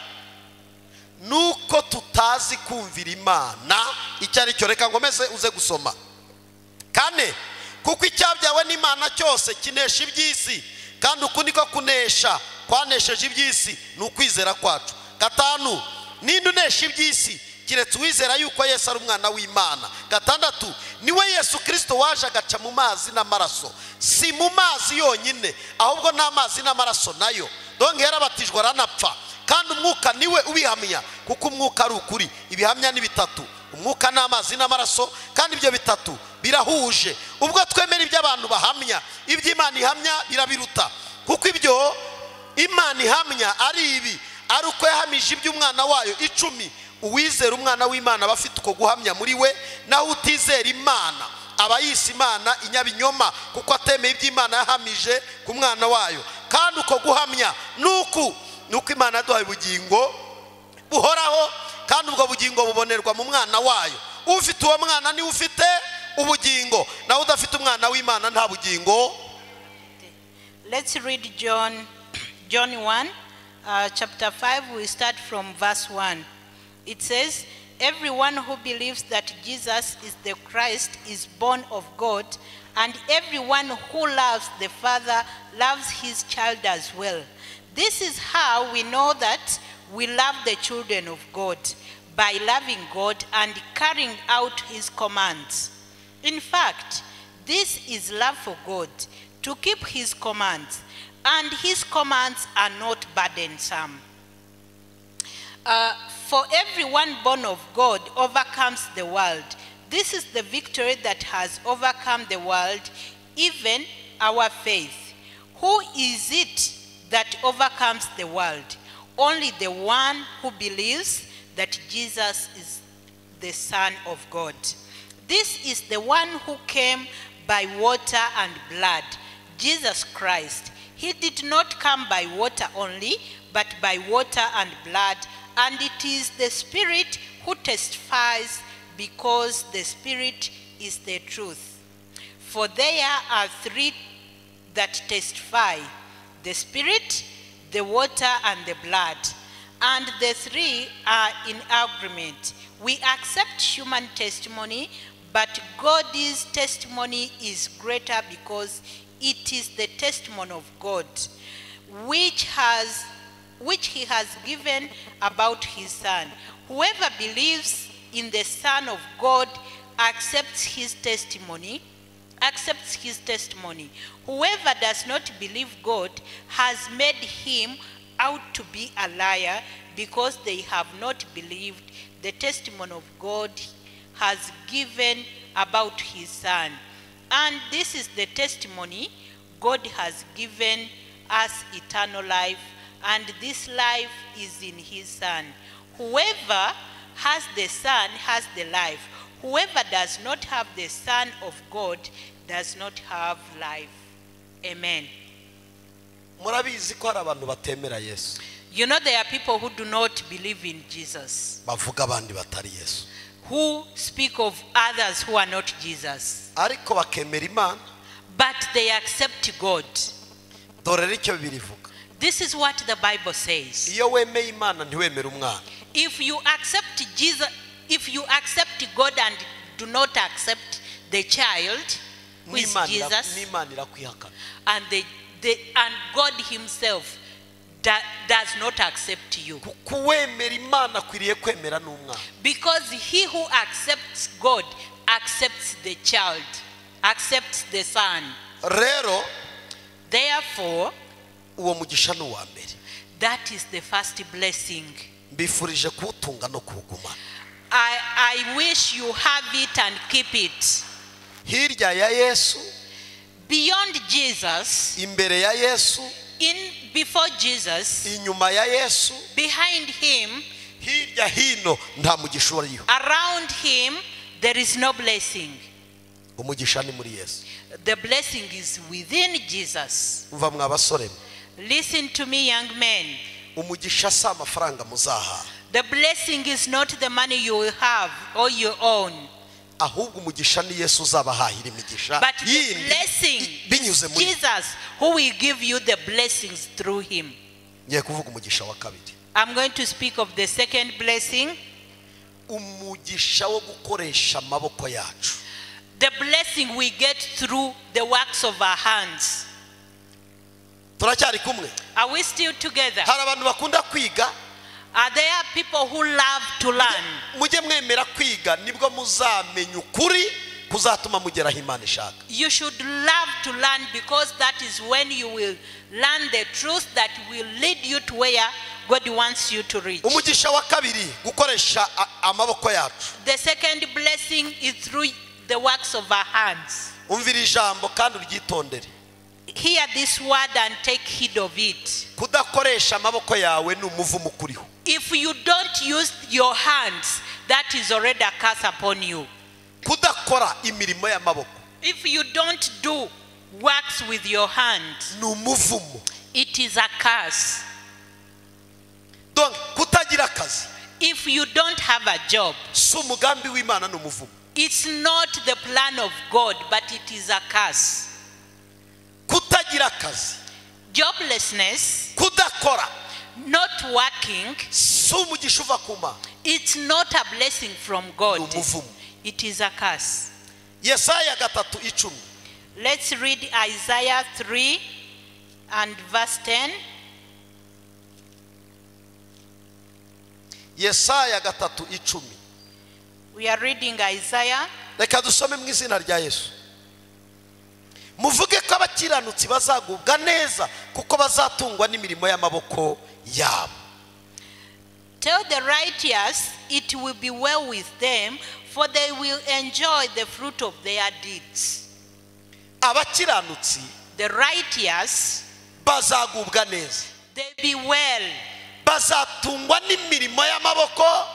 Nuko tutazi kumvira Imana icyo ari cyo. Reka ngomeze uze gusoma. 4, kuko icyabyawe n'Imana cyose kinesha iby'isi, kandi uku niko kunesha kwanesheje iby'isi ni ukwizera kwacu. 5, ninde unesha iby'isi keretse uwizera yuko Yesu ari umwana w'Imana. 6, niwe Yesu Kristo waje agaca mu mazi n'amaraso, si mu mazi yonyine ahubwo n'amazi n'amaraso nayo. Donc yarabatijwe aranapfa, kandi umwuka niwe ubihamya, kuko umwuka ari ukuri. Ibihamya ni bitatu, umwuka n'amazi n'amaraso, kandi ibyo bitatu birahuje. Ubwo twemera ibyo abantu bahamya, ibyo Imana ihamya birabiruta, kuko ibyo Imana ihamya ari ibi, ari uko yahamije iby'umwana wayo. 10, uwizera umwana w'Imana aba afite uko guhamya muri we, naho utizera Imana aba yise Imana inyabinyoma, kuko atemeye ibyo Imana yahamije ku mwana wayo. Kandi uko guhamya nuku nuko Imana yaduhaye ubugingo buhoraho, kandi ubwo bugingo bubonerwa mu mwana wayo. Ufite uwo mwana niwe ufite ubugingo, naho udafite umwana w'Imana nta bugingo. Let's read John 1, chapter 5. We start from verse 1. It says, everyone who believes that Jesus is the Christ is born of God, and everyone who loves the Father loves his child as well. This is how we know that we love the children of God, by loving God and carrying out his commands. In fact, this is love for God, to keep his commands, and his commands are not burdensome. For everyone born of God overcomes the world. This is the victory that has overcome the world, even our faith. Who is it that overcomes the world? Only the one who believes that Jesus is the Son of God. This is the one who came by water and blood, Jesus Christ. He did not come by water only, but by water and blood. And it is the Spirit who testifies, because the Spirit is the truth. For there are three that testify: the Spirit, the water, and the blood. And the three are in agreement. We accept human testimony, but God's testimony is greater, because it is the testimony of God, which he has given about his Son. Whoever believes in the Son of God accepts his testimony. Whoever does not believe God has made him out to be a liar, because they have not believed the testimony of God has given about his Son. And this is the testimony: God has given us eternal life, and this life is in his Son. Whoever has the Son has the life. Whoever does not have the Son of God does not have life. Amen. Murabizi ko hari abantu batemera Yesu. You know, there are people who do not believe in Jesus, bavuga abandi batari Yesu, who speak of others who are not Jesus, ariko bakemera Imana. But they accept God. Dore rero icyo Bibiliya ivuga. This is what the Bible says. Iyo wemeye Imana ntiwemere umwana, If you accept Jesus, if you accept God and do not accept the child, who is n'Imana ira- Jesus, n'Imana irakwihakana. and God himself does not accept you. Kuko uwemera Imana akwiriye kwemera n'umwana. Because he who accepts God accepts the child, accepts the Son. Rero Therefore, uwo mugisha ni uwa mbere. that is the first blessing. Mbifurije kuwutunga no kuwugumana. I wish you have it and keep it. Hirya ya Yesu, Beyond Jesus, imbere ya Yesu, before Jesus, inyuma ya Yesu, behind him, hirya hino nta mugisha uriho. around him, there is no blessing. Umugisha ni muri Yesu. The blessing is within Jesus. Umva mwa basore mwe, Listen to me, young men. umugisha si amafaranga muzahaha, The blessing is not the money you will have or you own, ahubwo umugisha ni Yesu uzabahahira imigisha but the yindi blessing binyuze is muri. Jesus who will give you the blessings through him. Ngiye kuvuga umugisha wa kabiri. I'm going to speak of the second blessing, Umugisha wo gukoresha amaboko yacu. the blessing we get through the works of our hands. Turacyari kumwe? Are we still together? Hari abantu bakunda kwiga. Are there people who love to learn? Mujye mwemera kwiga, nibwo muzamenya ukuri kuzatuma mugera aho Imana ishaka. You should love to learn, because that is when you will learn the truth that will lead you to where God wants you to reach. Umugisha wa kabiri, gukoresha amaboko yacu. The second blessing is through the works of our hands. Umvira ijambo kandi uryitondere. Hear this word and take heed of it. Kudakoresha amaboko yawe ni umuvumo ukuriho. If you don't use your hands, that is already a curse upon you. Kudakora imirimo y'amaboko If you don't do works with your hands, ni umuvumo. it is a curse. Donc kutagira akazi If you don't have a job, si umugambi w'Imana, ni umuvumo. it's not the plan of God, but it is a curse. Kutagira akazi, Joblessness, kudakora, not working, si umugisha uva ku Mana, it's not a blessing from God. ni umuvumo. It is a curse. Yesaya 3:10. Let's read Isaiah 3 and verse 10. Yesaya 3:10. We are reading Isaiah. Reka dusome mu izina rya Yesu. Muvuge ko abakiranutsi bazagubwa neza kuko bazatungwa n'imirimo y'amaboko yabo. Tell the righteous it will be well with them, for they will enjoy the fruit of their deeds. Abakiranutsi, the righteous, bazagubwa neza. They be well. Bazatungwa n'imirimo y'amaboko.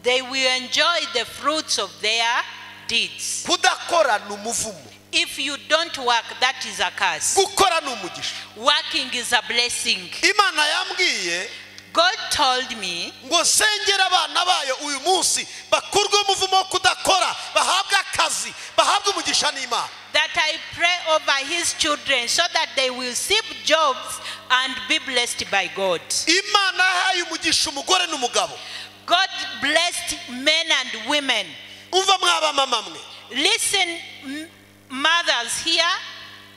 They will enjoy the fruits of their deeds. Kudakora ni umuvumo. If you don't work, that is a curse. Gukora ni umugisha. Working is a blessing. Imana yambwiye, God told me, ngo sengera abana bayo uyu munsi bakurwe umuvumo wo kudakora, bahabwe akazi, bahabwe umugisha n'Imana. That I pray over his children so that they will seek jobs and be blessed by God. Imana yahaye umugisha umugore n'umugabo. God blessed men and women. Umva mwaba mama mwe. Listen, mothers here.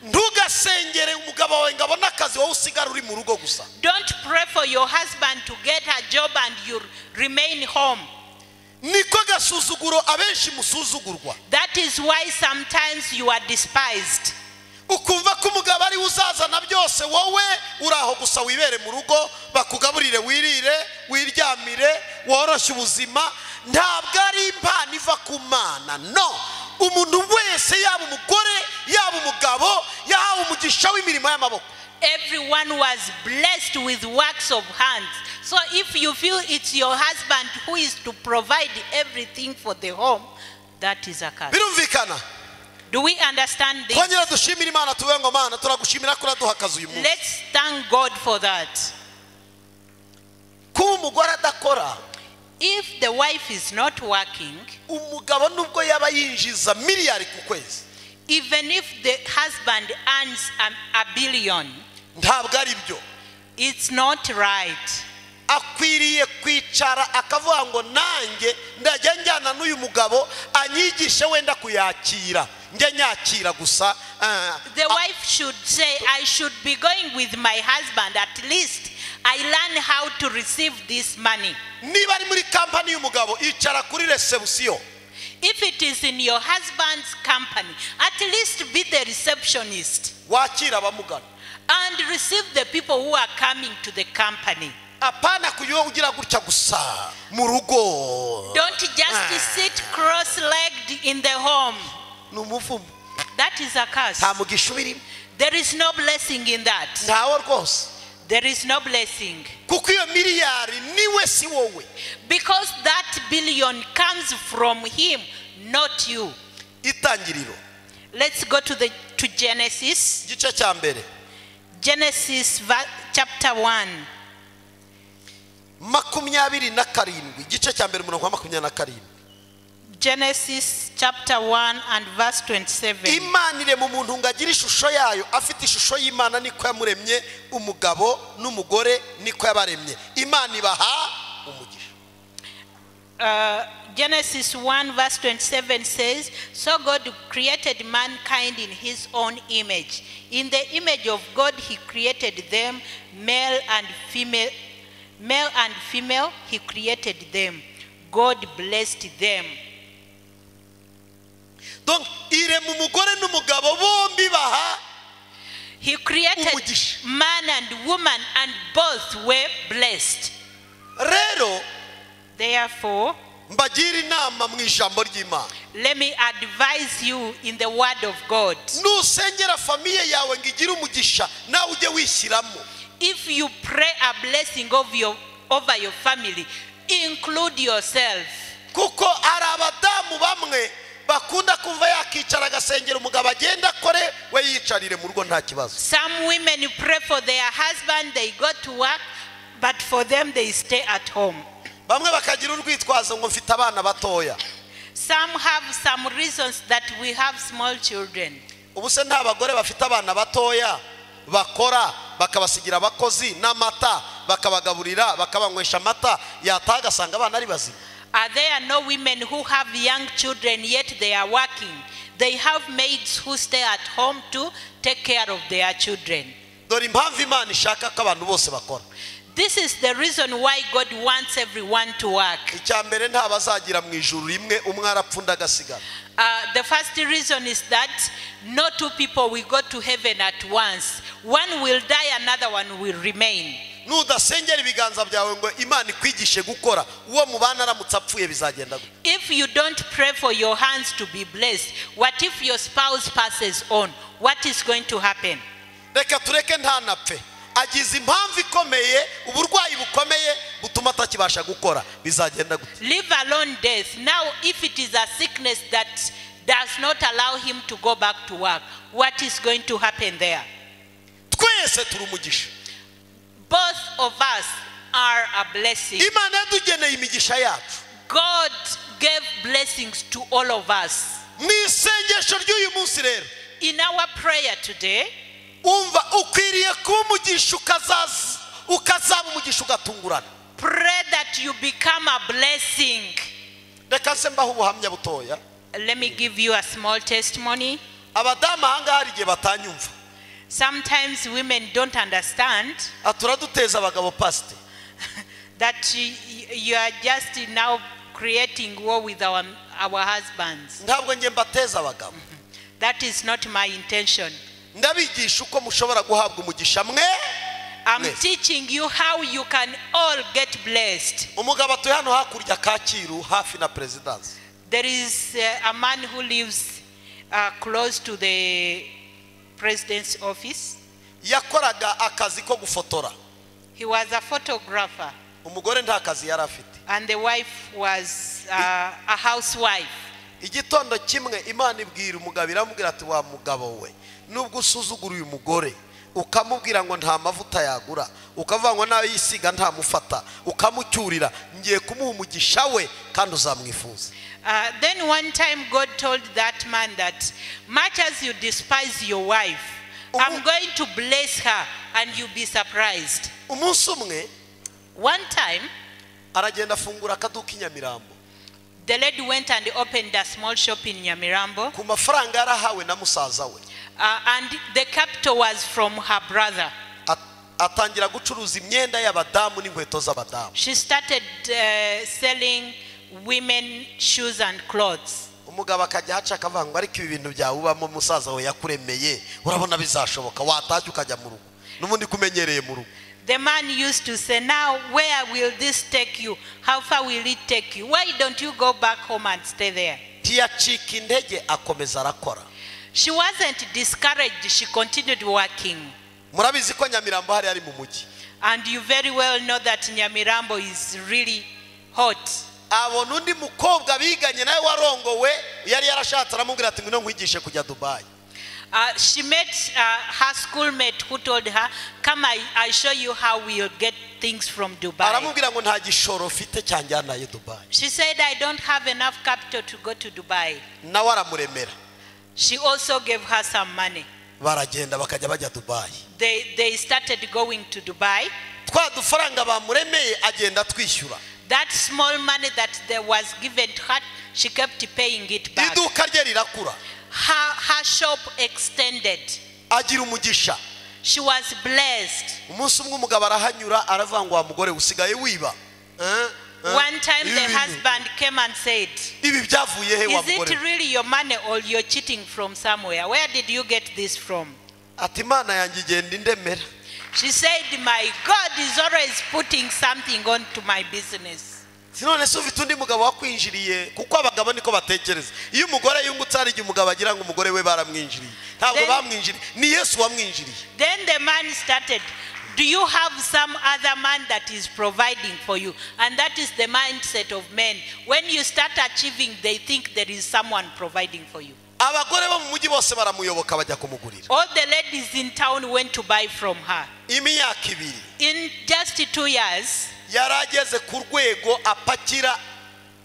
Ntugasengere umugabo wawe ngo abone akazi, wowe usigara uri mu rugo gusa. Don't pray for your husband to get a job and you remain home. Niko gasuzuguro abenshi musuzugurwa. That is why sometimes you are despised. Ukumva ko umugabo ari uzazana byose, wowe uraho gusa wibere mu rugo, bakugaburire, wirire, wiryamire, woroshye ubuzima. Ntabwo ari impano iva ku Mana. No, umuntu wese, yaba umugore yaba umugabo, yahawe umugisha w'imirimo y'amaboko. Everyone was blessed with works of hands. So if you feel it's your husband who is to provide everything for the home, that is a curse. Birumvikana? Do we understand this? Twongera dushimire Imana, tuvuge ngo Mana turagushimira ko uraduha akazi uyu munsi. Let's thank God for that. Kuba umugore adakora, if the wife is not working, umugabo nubwo yaba yinjiza miliyari ku kwezi, even if the husband earns a billion, ntabwo ari byo. It's not right. Akwiriye kwicara akavuga ngo nanjye ndajya njyana n'uyu mugabo anyigishe wenda kuyakira, njye nyakira gusa. The wife should say, I should be going with my husband, at least I learn how to receive this money. Niba ari muri company y'umugabo, icara kuri reception. If it is in your husband's company, at least be the receptionist. Wakira abamugana. And receive the people who are coming to the company. Apana kuyo ugira gutya gusa mu rugo. Don't just sit cross-legged in the home. Ni umuvumo. That is a curse. Nta mugisha ubirimo. There is no blessing in that. Ntawo rwose. There is no blessing. Kuko iyo miliyari niwe si wowe. Because that billion comes from him, not you. Itangiriro. Let's go to Genesis. Igice cya mbere. Genesis chapter 1. 27, igice cya mbere umurongo wa 27. Genesis chapter 1 and verse 27. Imana irema umuntu ngo agire ishusho yayo, afite ishusho y'Imana niko yamuremye, umugabo n'umugore niko yabaremye. Imana ibaha umugisha. Genesis 1 verse 27 says, so God created mankind in his own image. In the image of God he created them, male and female. Male and female, he created them. God blessed them. Donc, irema umugore n'umugabo bombi baha. He created man and woman, and both were blessed. Rero, therefore, mbagira inama mu ijambo ry'Imana. Let me advise you in the word of God. Nusengera famille yawe ngo igire umugisha, nawe ujye wishyiramo. If you pray a blessing over your family, include yourself. Kuko ari abadamu bamwe bakunda kumva yakicara agasengera umugabo agenda akore, we yicarire mu rugo nta kibazo. Some women pray for their husband, they go to work, but for them they stay at home. Bamwe bakagira urwitwazo ngo mfite abana batoya. Some have some reasons that we have small children. Ubu se nta bagore bafite abana batoya bakora bakabasigira abakozi n'amata, bakabagaburira, bakabanywesha amata, yataha agasanga abana ari bazima. Are there no women who have young children yet they are working? They have maids who stay at home to take care of their children. Dore impamvu Imana ishaka ko abantu bose bakora. This is the reason why God wants everyone to work. Icya mbere, ntabazagira mu ijuru rimwe, umwe arapfa undi agasigara. The first reason is that no two people will go to heaven at once. One will die, another one will remain. Nudasengera ibiganza byawe ngo Imana ikwigishe gukora, uwo mubana aramutse apfuye bizagenda gute? If you don't pray for your hands to be blessed, what if your spouse passes on? What is going to happen? Reka tureke ntanapfe, agize impamvu ikomeye, uburwayi bukomeye butuma atakibasha gukora, bizagenda gute? Leave alone death. Now, if it is a sickness that does not allow him to go back to work, what is going to happen there? Twese turi umugisha. Both of us are a blessing. Imana yadugeneye imigisha yacu. God gave blessings to all of us. Mu isengesho ry'uyu munsi rero, In our prayer today, umva, ukwiriye kuba umugisha, ukazaba umugisha ugatungurana. Pray that you become a blessing. Reka nse mbaho ubuhamya butoya. Let me give you a small testimony. Abadamu ahangaha hari igihe batanyumva. Sometimes women don't understand Ah, turaduteza abagabo, pasite. That you are just now creating war with our husbands. Ntabwo njye mbateza abagabo. That is not my intention. Ndabigisha uko mushobora guhabwa umugisha mwe. I'm Yes. teaching you how you can all get blessed. Umugabo atuye hano hakurya Kacyiru, hafi na perezidansi. There is a man who lives close to the president's office. Yakoraga akazi ko gufotora. He was a photographer, Umugore nta kazi yari afite. And the wife was a housewife. Igitondo kimwe Imana ibwira umugabo, iramubwira ati: "Wa mugabo we, nubwo usuzugura uyu mugore, ukamubwira ngo nta mavuta yagura, ukavuga ngo nawe yisiga ntamufata, ukamucyurira, ngiye kumuha umugisha we kandi uzamwifuza." Then one time God told that man that much as you despise your wife, I'm going to bless her and you'll be surprised. Umunsi umwe One time, aragenda afungura akaduka i Nyamirambo the lady went and opened a small shop in Nyamirambo, ku mafaranga yarahawe na musaza we. And the capital was from her brother. Atangira gucuruza imyenda y'abadamu n'inkweto z'abadamu. She started selling women shoes and clothes. Umugabo akajya ahaca akavuga ngo: "Ariko ibi bintu byawe ubamo, musaza we yakuremeye, urabona bizashoboka? Watashye ukajya mu rugo n'ubundi kumenyereye mu rugo." The man used to say, "Now, where will this take you? How far will it take you? Why don't you go back home and stay there?" Ntiyacika intege, akomeza arakora. She wasn't discouraged. She continued working. Murabizi ko Nyamirambo hari ari mu mujyi. And you very well know that Nyamirambo is really hot. Abona undi mukobwa biganye nawe warongowe, yari yarashatse, aramubwira ati: "Ngwino nkwigishe kujya Dubayi." She met her schoolmate who told her, "Come, I show you how we'll get things from Dubai." Aramubwira ngo: "Nta gishoro ufite cyanjyanayo Dubayi." She said, "I don't have enough capital to go to Dubai." Nawe aramuremera. She also gave her some money. Baragenda bakajya bajya Dubayi. They started going to Dubai. Twa dufaranga bamuremeye agenda atwishyura. That small money that there was given to her, she kept paying it back. Iduka rye rirakura. Her shop extended. Agira umugisha. She was blessed. Umunsi umwe umugabo arahanyura, aravuga ngo: "Wa mugore, usigaye wiba. Eh? Eh? One time Ibi the bintu- husband came and said, ibi byavuye he, wa "Is it mugore?" really your money or you're cheating from somewhere? Where did you get this from?" Ati: "Imana yanjye igenda indemera." She said, "My God is always putting something onto my business." Si none se ufite undi mugabo wakwinjiriye? Kuko abagabo niko batekereza, iyo umugore yungutse hari igihe umugabo agira ngo umugore we baramwinjiriye. Ntabwo bamwinjiriye, ni Yesu wamwinjiriye. Then the man started, "Do you have some other man that is providing for you?" And that is the mindset of men. When you start achieving, they think there is someone providing for you. Abagore bo mu mujyi bose baramuyoboka, bajya kumugurira. All the ladies in town went to buy from her. Imyaka 2, In just 2 years, yari ageze ku rwego apakira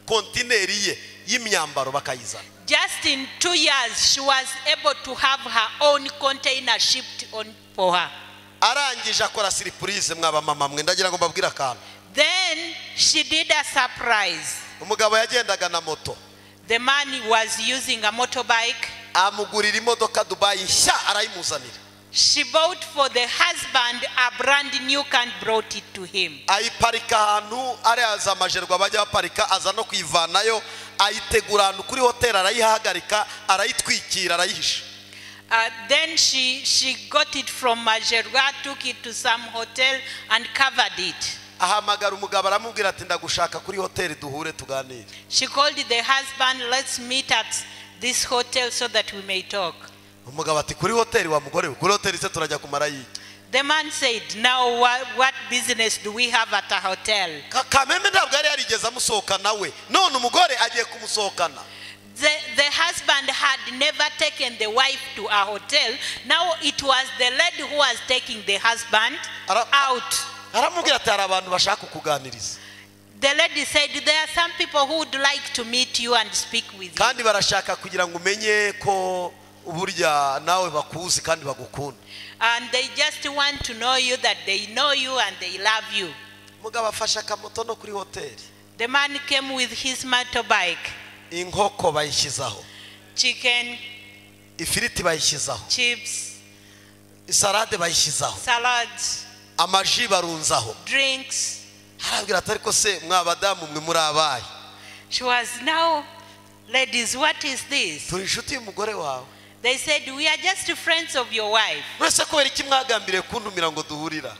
kontineri ye y'imyambaro bakayizana. Just in 2 years, she was able to have her own container shipped on for her. Arangije akora surprise. Mwaba mama mwe, ndagira ngo mbabwire akantu. Then she did a surprise. Umugabo yagendaga na moto. The man was using a motorbike. Amugurira imodoka Dubayi nshya, arayimuzanira. She bought for the husband a brand new car and brought it to him. Ayiparika ahantu ariya za majerwa bajya baparika, aza no kuyivanayo, ayitegura ahantu kuri hoteli, arayihagarika, arayitwikira, arayihisha. Then she got it from Majerwa, took it to some hotel and covered it. Ahamagara umugabo aramubwira ati ndagushaka kuri hoteli duhure tuganire. She called the husband, let's meet at this hotel so that we may talk. Umugabo ati kuri hoteli wa mugore we, kuri hoteli se turajya kumara yiki? The man said, now what business do we have at a hotel? Kameme ntabwo yari yarigeze amusohokana we, none umugore agiye kumusohokana. The husband had never taken the wife to a hotel. Now it was the lady who was taking the husband out. Aramubwira ati hari abantu bashaka kukuganiriza. The lady said, there are some people who would like to meet you and speak with you. Kandi barashaka kugira ngo umenye ko burya nawe bakuzi kandi bagukunda. And they just want to know you, that they know you and they love you. Mugabo afasha akamoto no kuri hoteli. The man came with his motorbike. Inkoko bayishyizaho. Chicken. Ifiriti bayishyizaho. Chips. Salade bayishyizaho. Salads. Amaji barunzaho. Drinks. Arabwira ati ariko se mwabadamu mwe muri abaye. She was now, ladies, what is this? Turi inshuti y'umugore wawe. They said, we are just friends of your wife. Mwese kubera iki mwagambiriye kuntumira ngo duhurira?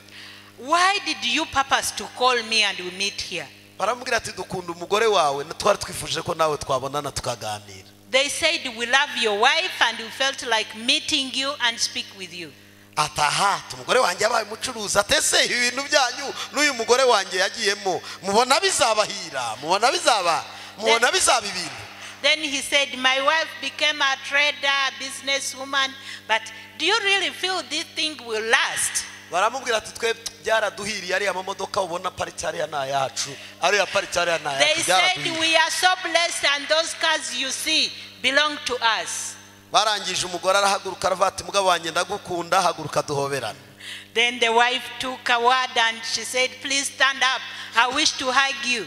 Why did you purpose to call me and we meet here? Baramubwira ati dukunda umugore wawe, twari twifuje ko nawe twabonana tukaganira. They said, we love your wife and we felt like meeting you and speak with you. Ataha, umugore wanjye yabaye umucuruzi, atese ibintu byanyu n'uyu mugore wanjye yagiyemo, mubona bizabahira, mubona bizaba, mubona bizaba ibintu. Then he said, my wife became a trader, a businesswoman, but do you really feel this thing will last? Baramubwira ati twe byaraduhiriye, ariya mamodoka ubona paritse ariya ni ayacu, ariya paritse ariya ni ayacu. They said, we are so blessed and those cars you see belong to us. Barangije umugore arahaguruka aravuga ati mugabo wanjye ndagukunda, haguruka duhoberane. Then the wife took a word and she said, please stand up, I wish to hug you.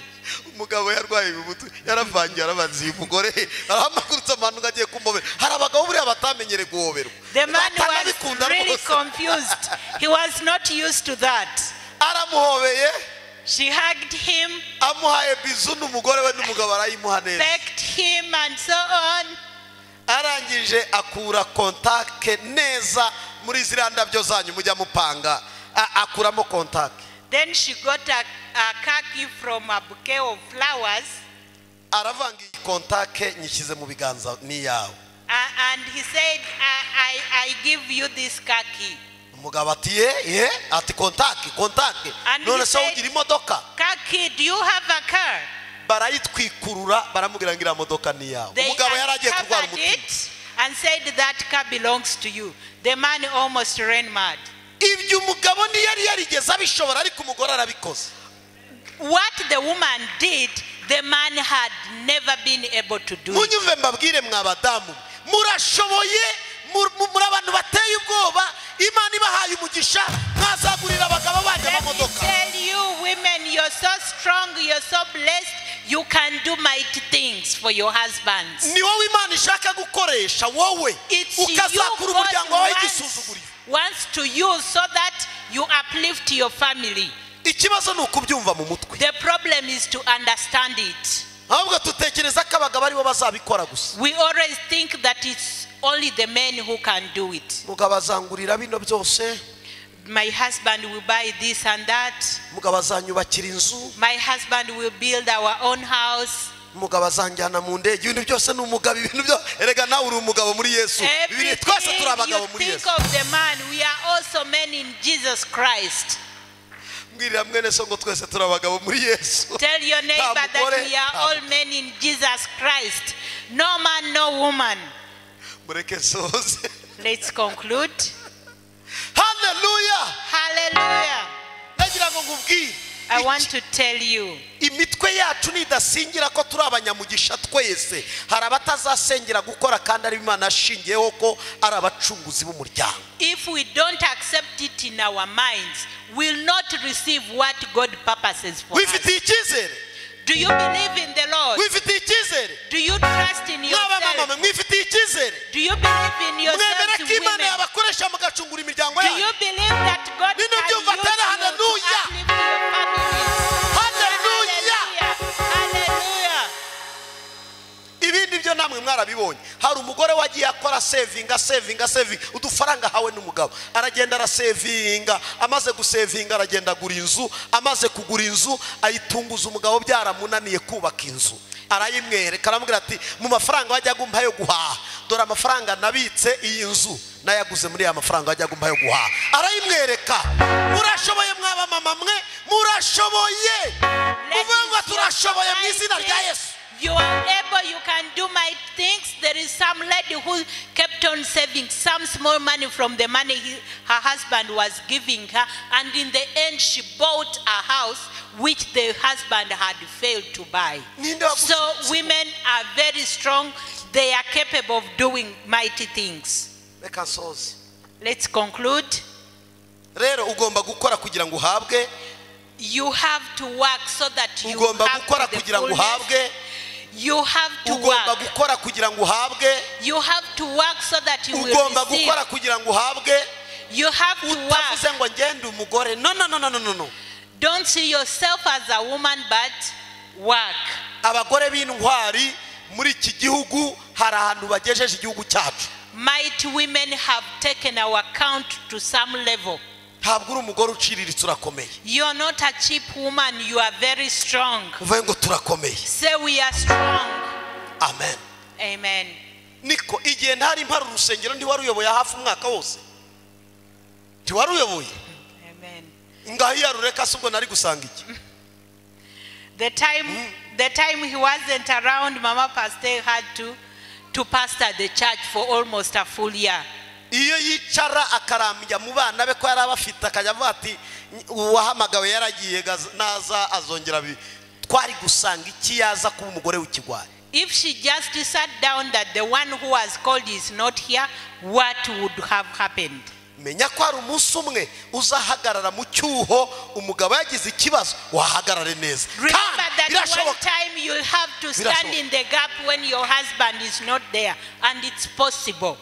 Umugabo yarwaye umutwe, yaravangiye arabazi umugore arahamagurutse amanu agiye kumubera. Hari abagabo buriya batamenyere guhoberwa. The man was really confused. He was not used to that. Aramuhobeye. She hugged him. Amuhaye bizu n'umugore we n'umugabo arayimuha neza. Begged him and so on. Arangije akura kontake neza muri ziriya ndabyo zanyu mujya mupanga, akuramo kontake. Then she got a khaki from a bouquet of flowers. Aravanga iyi kontake nyishyize mu biganza ni yawe. And he said, I give you this khaki. Umugabo ati ye ati kontake kontake. None se ugira imodoka? Khaki, do you have a car? Barayitwikurura baramubwira ngira modoka ni yawe. Umugabo yaragiye kurwara umutima. And said that car belongs to you. The man almost ran mad. Ibyo umugabo ntiyari yarigeze abishobora, ariko umugore arabikoze. What the woman did, the man had never been able to do. Munyumve mbabwire mwabadamu, murashoboye, muri abantu bateye ubwoba, Imana ibahaye umugisha, mwazagurira abagabo banyu amamodoka. Let me tell you women, you're so strong, you're so blessed, you can do mighty things for your husbands. Ni wowe Imana ishaka gukoresha, wowe ukazakura umuryango wawe igisuzuguriro. Wants to use so that you uplift your family. Ikibazo ni ukubyumva mu mutwe. The problem is to understand it. Ahubwo tutekereza ko abagabo aribo bazabikora gusa. We always think that it's only the men who can do it. Mugabo azangurira bino byose. My husband will buy this and that. Mugabo azanyubakira inzu. My husband will build our own house. Mugabo azanjyana mu ndege. Ibintu byose ni umugabo, ibintu byo erega nawe uri umugabo muri Yesu. Bibiri twese turi abagabo muri Yesu. Think of the man, we are also men in Jesus Christ. Mbwirira mwene so ngo twese turi abagabo muri Yesu. Tell your neighbor that we are all men in Jesus Christ. No man, no woman. Mureke soze. Let's conclude. Hallelujah. Hallelujah. Ndagira ngo ngubwire. I want to tell you. Imitwe yacu nidasingira ko turi abanyamugisha twese. Hari abatazasengera gukora kandi ari Imana ashingiyeho ko ari abacunguzi b'umuryango. If we don't accept it in our minds, we'll not receive what God purposes for us. Wifitiye icyizere? Do you believe in the Lord? Wifitiye icyizere? Do you trust in yourself? Mwifitiye icyizere? Do you believe in yourselves, Mwemera ko Imana women? yabakoresha mugacungura imiryango Do yanyu? you believe that God Nino can use byumva you tena, to hallelujah. uplift your families? Hallelujah. Hallelujah. Ibindi byo namwe mwarabibonye. Hari umugore wagiye akora sevinga sevinga sevinga, udufaranga ahawe n'umugabo, aragenda arasevinga, amaze gusevinga aragenda agura inzu, amaze kugura inzu ayitunguza umugabo byaramunaniye kubaka inzu, arayimwereka aramubwira ati mu mafaranga wajyaga umpa yo guhaha, dore amafaranga nabitse, iyi nzu nayaguze muri ya mafaranga wajyaga umpa yo guhaha. Arayimwereka. Murashoboye mwaba mama mwe, murashoboye. Muvuge ngo turashoboye mu izina rya Yesu. You are able, you can do my things. There is some lady who kept on saving some small money from the money her husband was giving her. And in the end, she bought a house which the husband had failed to buy. Ninde waguze- So women are very strong. They are capable of doing mighty things. Reka nsoze. Let's conclude. Rero ugomba gukora kugira ngo uhabwe. You have to work so that you Ugomba have gukora to the kugira ngo fullness. uhabwe. You have to Ugomba work. gukora kugira ngo uhabwe. You have to work so that you will Ugomba receive. gukora kugira ngo uhabwe. You have to work. Utavuze ngo ngende umugore, no no no no no no no. Don't see yourself as a woman, but work. Abagore b'intwari muri iki gihugu hari ahantu bagejeje igihugu cyacu. Mighty women have taken our count to some level. Ntabwo uri umugore uciriritse, urakomeye. You are not a cheap woman, you are very strong. Uvuge ngo turakomeye. Say we are strong. Amen. Amen. Niko igihe ntari mpari urusengero ntiwaruyoboye hafi umwaka wose, ntiwaruyoboye. Amen. Ngaho iyo arureka se ubwo nari gusanga iki? The time he wasn't around, Mama Pastor had to pastor the church for almost a full year. Iyo yicara akarambya mu bana be ko yari abafite, akajya avuga ati uwahamagawe yaragiye, naza azongera twari gusanga iki yaza kuba umugore w'ikigwari? If she just sat down that the one who was called is not here, what would have happened? Menya ko hari umunsi umwe uzahagarara mu cyuho, umugabo yagize ikibazo, wahagarare neza. Remember Kandi that one birashoboka. time you'll have to stand Birashoboka. in the gap when your husband is not there, and it's possible.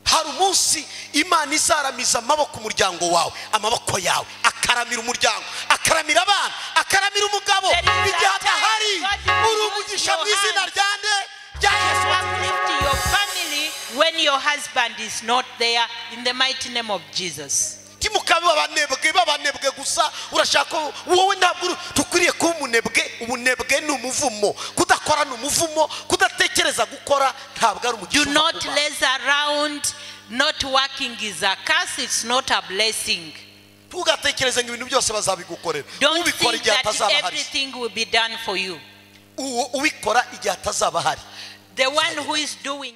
Hari umunsi Imana izaramiza amaboko umuryango wawe, amaboko yawe akaramira umuryango, akaramira abana, akaramira umugabo. There is a Igihe adahari time God will uri use umugisha your mu izina hands. rya nde? Rya Yesu. Uplift your family when your husband is not there, in the mighty name of Jesus. Ntimukabe abanebwe b'abanebwe gusa. Urashaka ko wowe ntabwo dukwiriye kuba umunebwe. Ubunebwe ni umuvumo, kudakora ni umuvumo, kudatekereza gukora ntabwo ari umugisha Do uva not ku Mana. laze around. Not working is a curse, it's not a blessing. Ntugatekereze ngo ibintu byose bazabigukorera. Don't Ubikora think igihe that atazaba ahari. everything will be done for you. Uwo ubikora igihe atazaba ahari. The one who is doing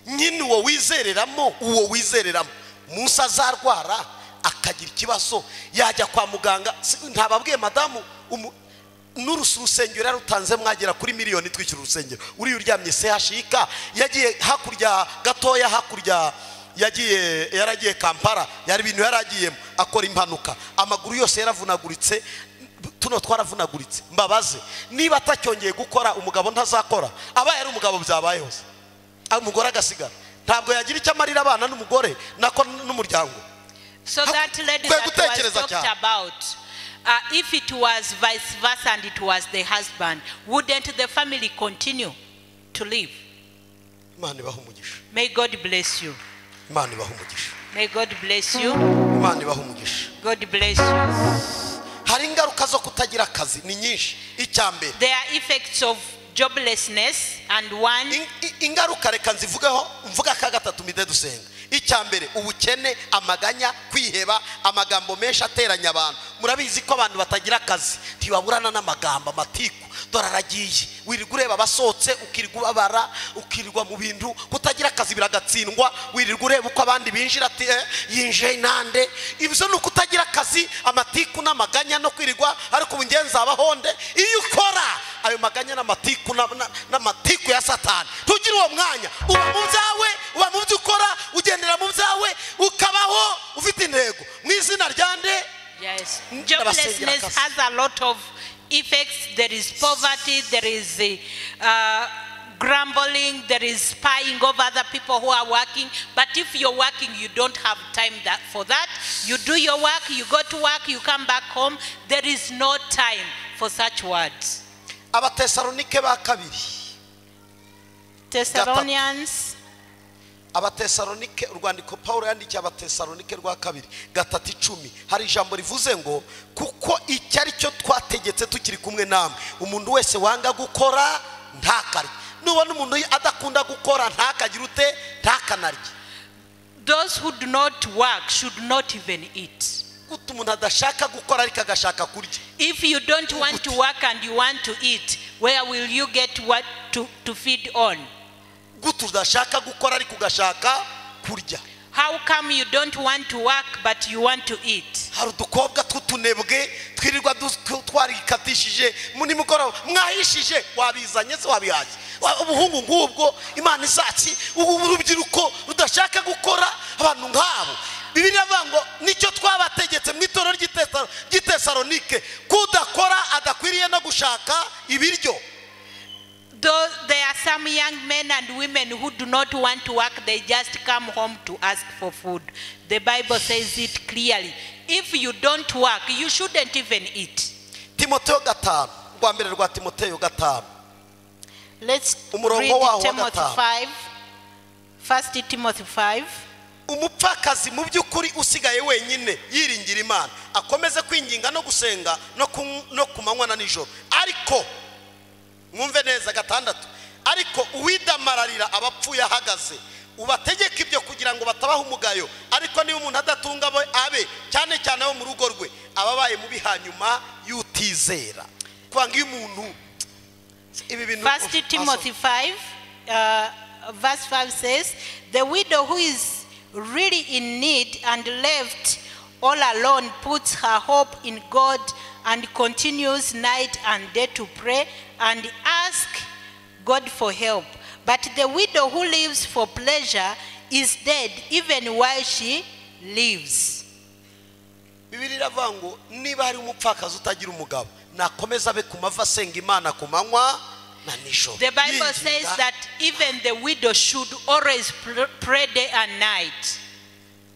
Nyine uwo wizereramo, uwo wizereramo munsi azarwara akagira ikibazo, yajya kwa muganga. Ntababwiye madamu n'urusu urusengero yarutanze mwagera kuri miliyoni twishyura urusengero. Uriya uryamye CHUK yagiye hakurya gatoya, hakurya yagiye, yaragiye Kampala, yari ibintu yaragiyemo, akora impanuka, amaguru yose yaravunaguritse, tuno twaravunaguritse. Mbabaze niba atacyongeye gukora, umugabo ntazakora. Abaye ari umugabo byabaye hose, umugore agasigara, ntabwo yagira icyo amarira abana n'umugore nako n'umuryango. So that lady Kwe that was gutekereza talked cyane. about, if it was vice versa and it was the husband, wouldn't the family continue to live? Imana ibahe umugisha. May God bless you. Imana ibahe umugisha. May God bless you. Imana ibahe umugisha. God bless you. Hari ingaruka zo kutagira akazi ni nyinshi. Icya mbere, There are effects of joblessness, and one, ingaruka reka nzivugeho, mvuga aka gatatu mide dusenga. Icya mbere, ubukene, amaganya, kwiheba, amagambo menshi ateranya abantu. Murabizi ko abantu batagira akazi ntibaburana n'amagambo, amatiku, dore aragiye, wirirwa ureba abasohotse, ukirirwa ubabara, ukirirwa mu bintu. Kutagira akazi biragatsindwa, wirirwa ureba uko abandi binjira, ati yinjiye inande. Ibyo ni ukutagira akazi, amatiku n'amaganya no kwirirwa, ariko ubu ngenzi nzabahonde. Iyo ukora ayo maganya n'amatiku n'amatiku ya Satani, tugira uwo mwanya, uba mu byawe, uba mu byo ukora, ugendera mu byawe, ukabaho ufite intego mu izina rya nde? Yes. Ndabasengera Joblessness akazi. has a lot of effects. There is poverty, there is grumbling, there is spying over other people who are working. But if you're working, you don't have time for that. You do your work, you go to work, you come back home. There is no time for such words. Abatesalonike ba kabiri. Thessalonians. Abatesalonike, urwandiko Paulo yandikiye Abatesalonike rwa kabiri 3:10, hari ijambo rivuze ngo kuko icyo ari cyo twategetse tukiri kumwe namwe, umuntu wese wanga gukora ntakarye. Nubona umuntu adakunda gukora ntakagira ute, ntakanarye. Those who do not work should not even eat. Gute umuntu adashaka gukora ariko agashaka kurya? If you don't want to work and you want to eat, where will you get what to feed on? Gute udashaka gukora ariko ugashaka kurya? How come you don't want to work but you want to eat? Hari udukobwa tw'utunebwe twirirwa twarikatishije mu nimugoroba, mwahishije, wabizanye se wabihaye? Ubuhungu nk'ubwo Imana izaki, urubyiruko rudashaka gukora, abantu nk'abo. Bibiliya iravuga ngo nicyo twabategetse mu itorero ry'Itesalonike, kudakora adakwiriye no gushaka ibiryo. Though there are some young men and women who do not want to work, they just come home to ask for food. The Bible says it clearly. If you don't work, you shouldn't even eat. Timotheo 5, rwa mbere rwa Timotheo 5. Let's read Timothy 5. 1 Timothy 5. Umupfakazi mu by'ukuri usigaye wenyine yiringira Imana, akomeze kwinginga no gusenga no kumanywa na nijoro. Ariko mwumve neza 6, ariko uwidamararira abapfuye ahagaze, ubategeka ibyo kugira ngo batabaha umugayo. Ariko niba umuntu adatunga abe, cyane cyane abo mu rugo rwe, ababaye mubi hanyuma yutizera. Kwanga iyo umuntu ibi bintu. 1 Timothy 5 verse 5 says, the widow who is really in need and left all alone puts her hope in God and continues night and day to pray and ask God for help. But the widow who lives for pleasure is dead even while she lives. Bibiliya iravuga ngo niba hari umupfakazi utagira umugabo, nakomeza abe ku mavi asenga Imana ku manywa na nijoro. The Bible says that even the widow should always pray day and night.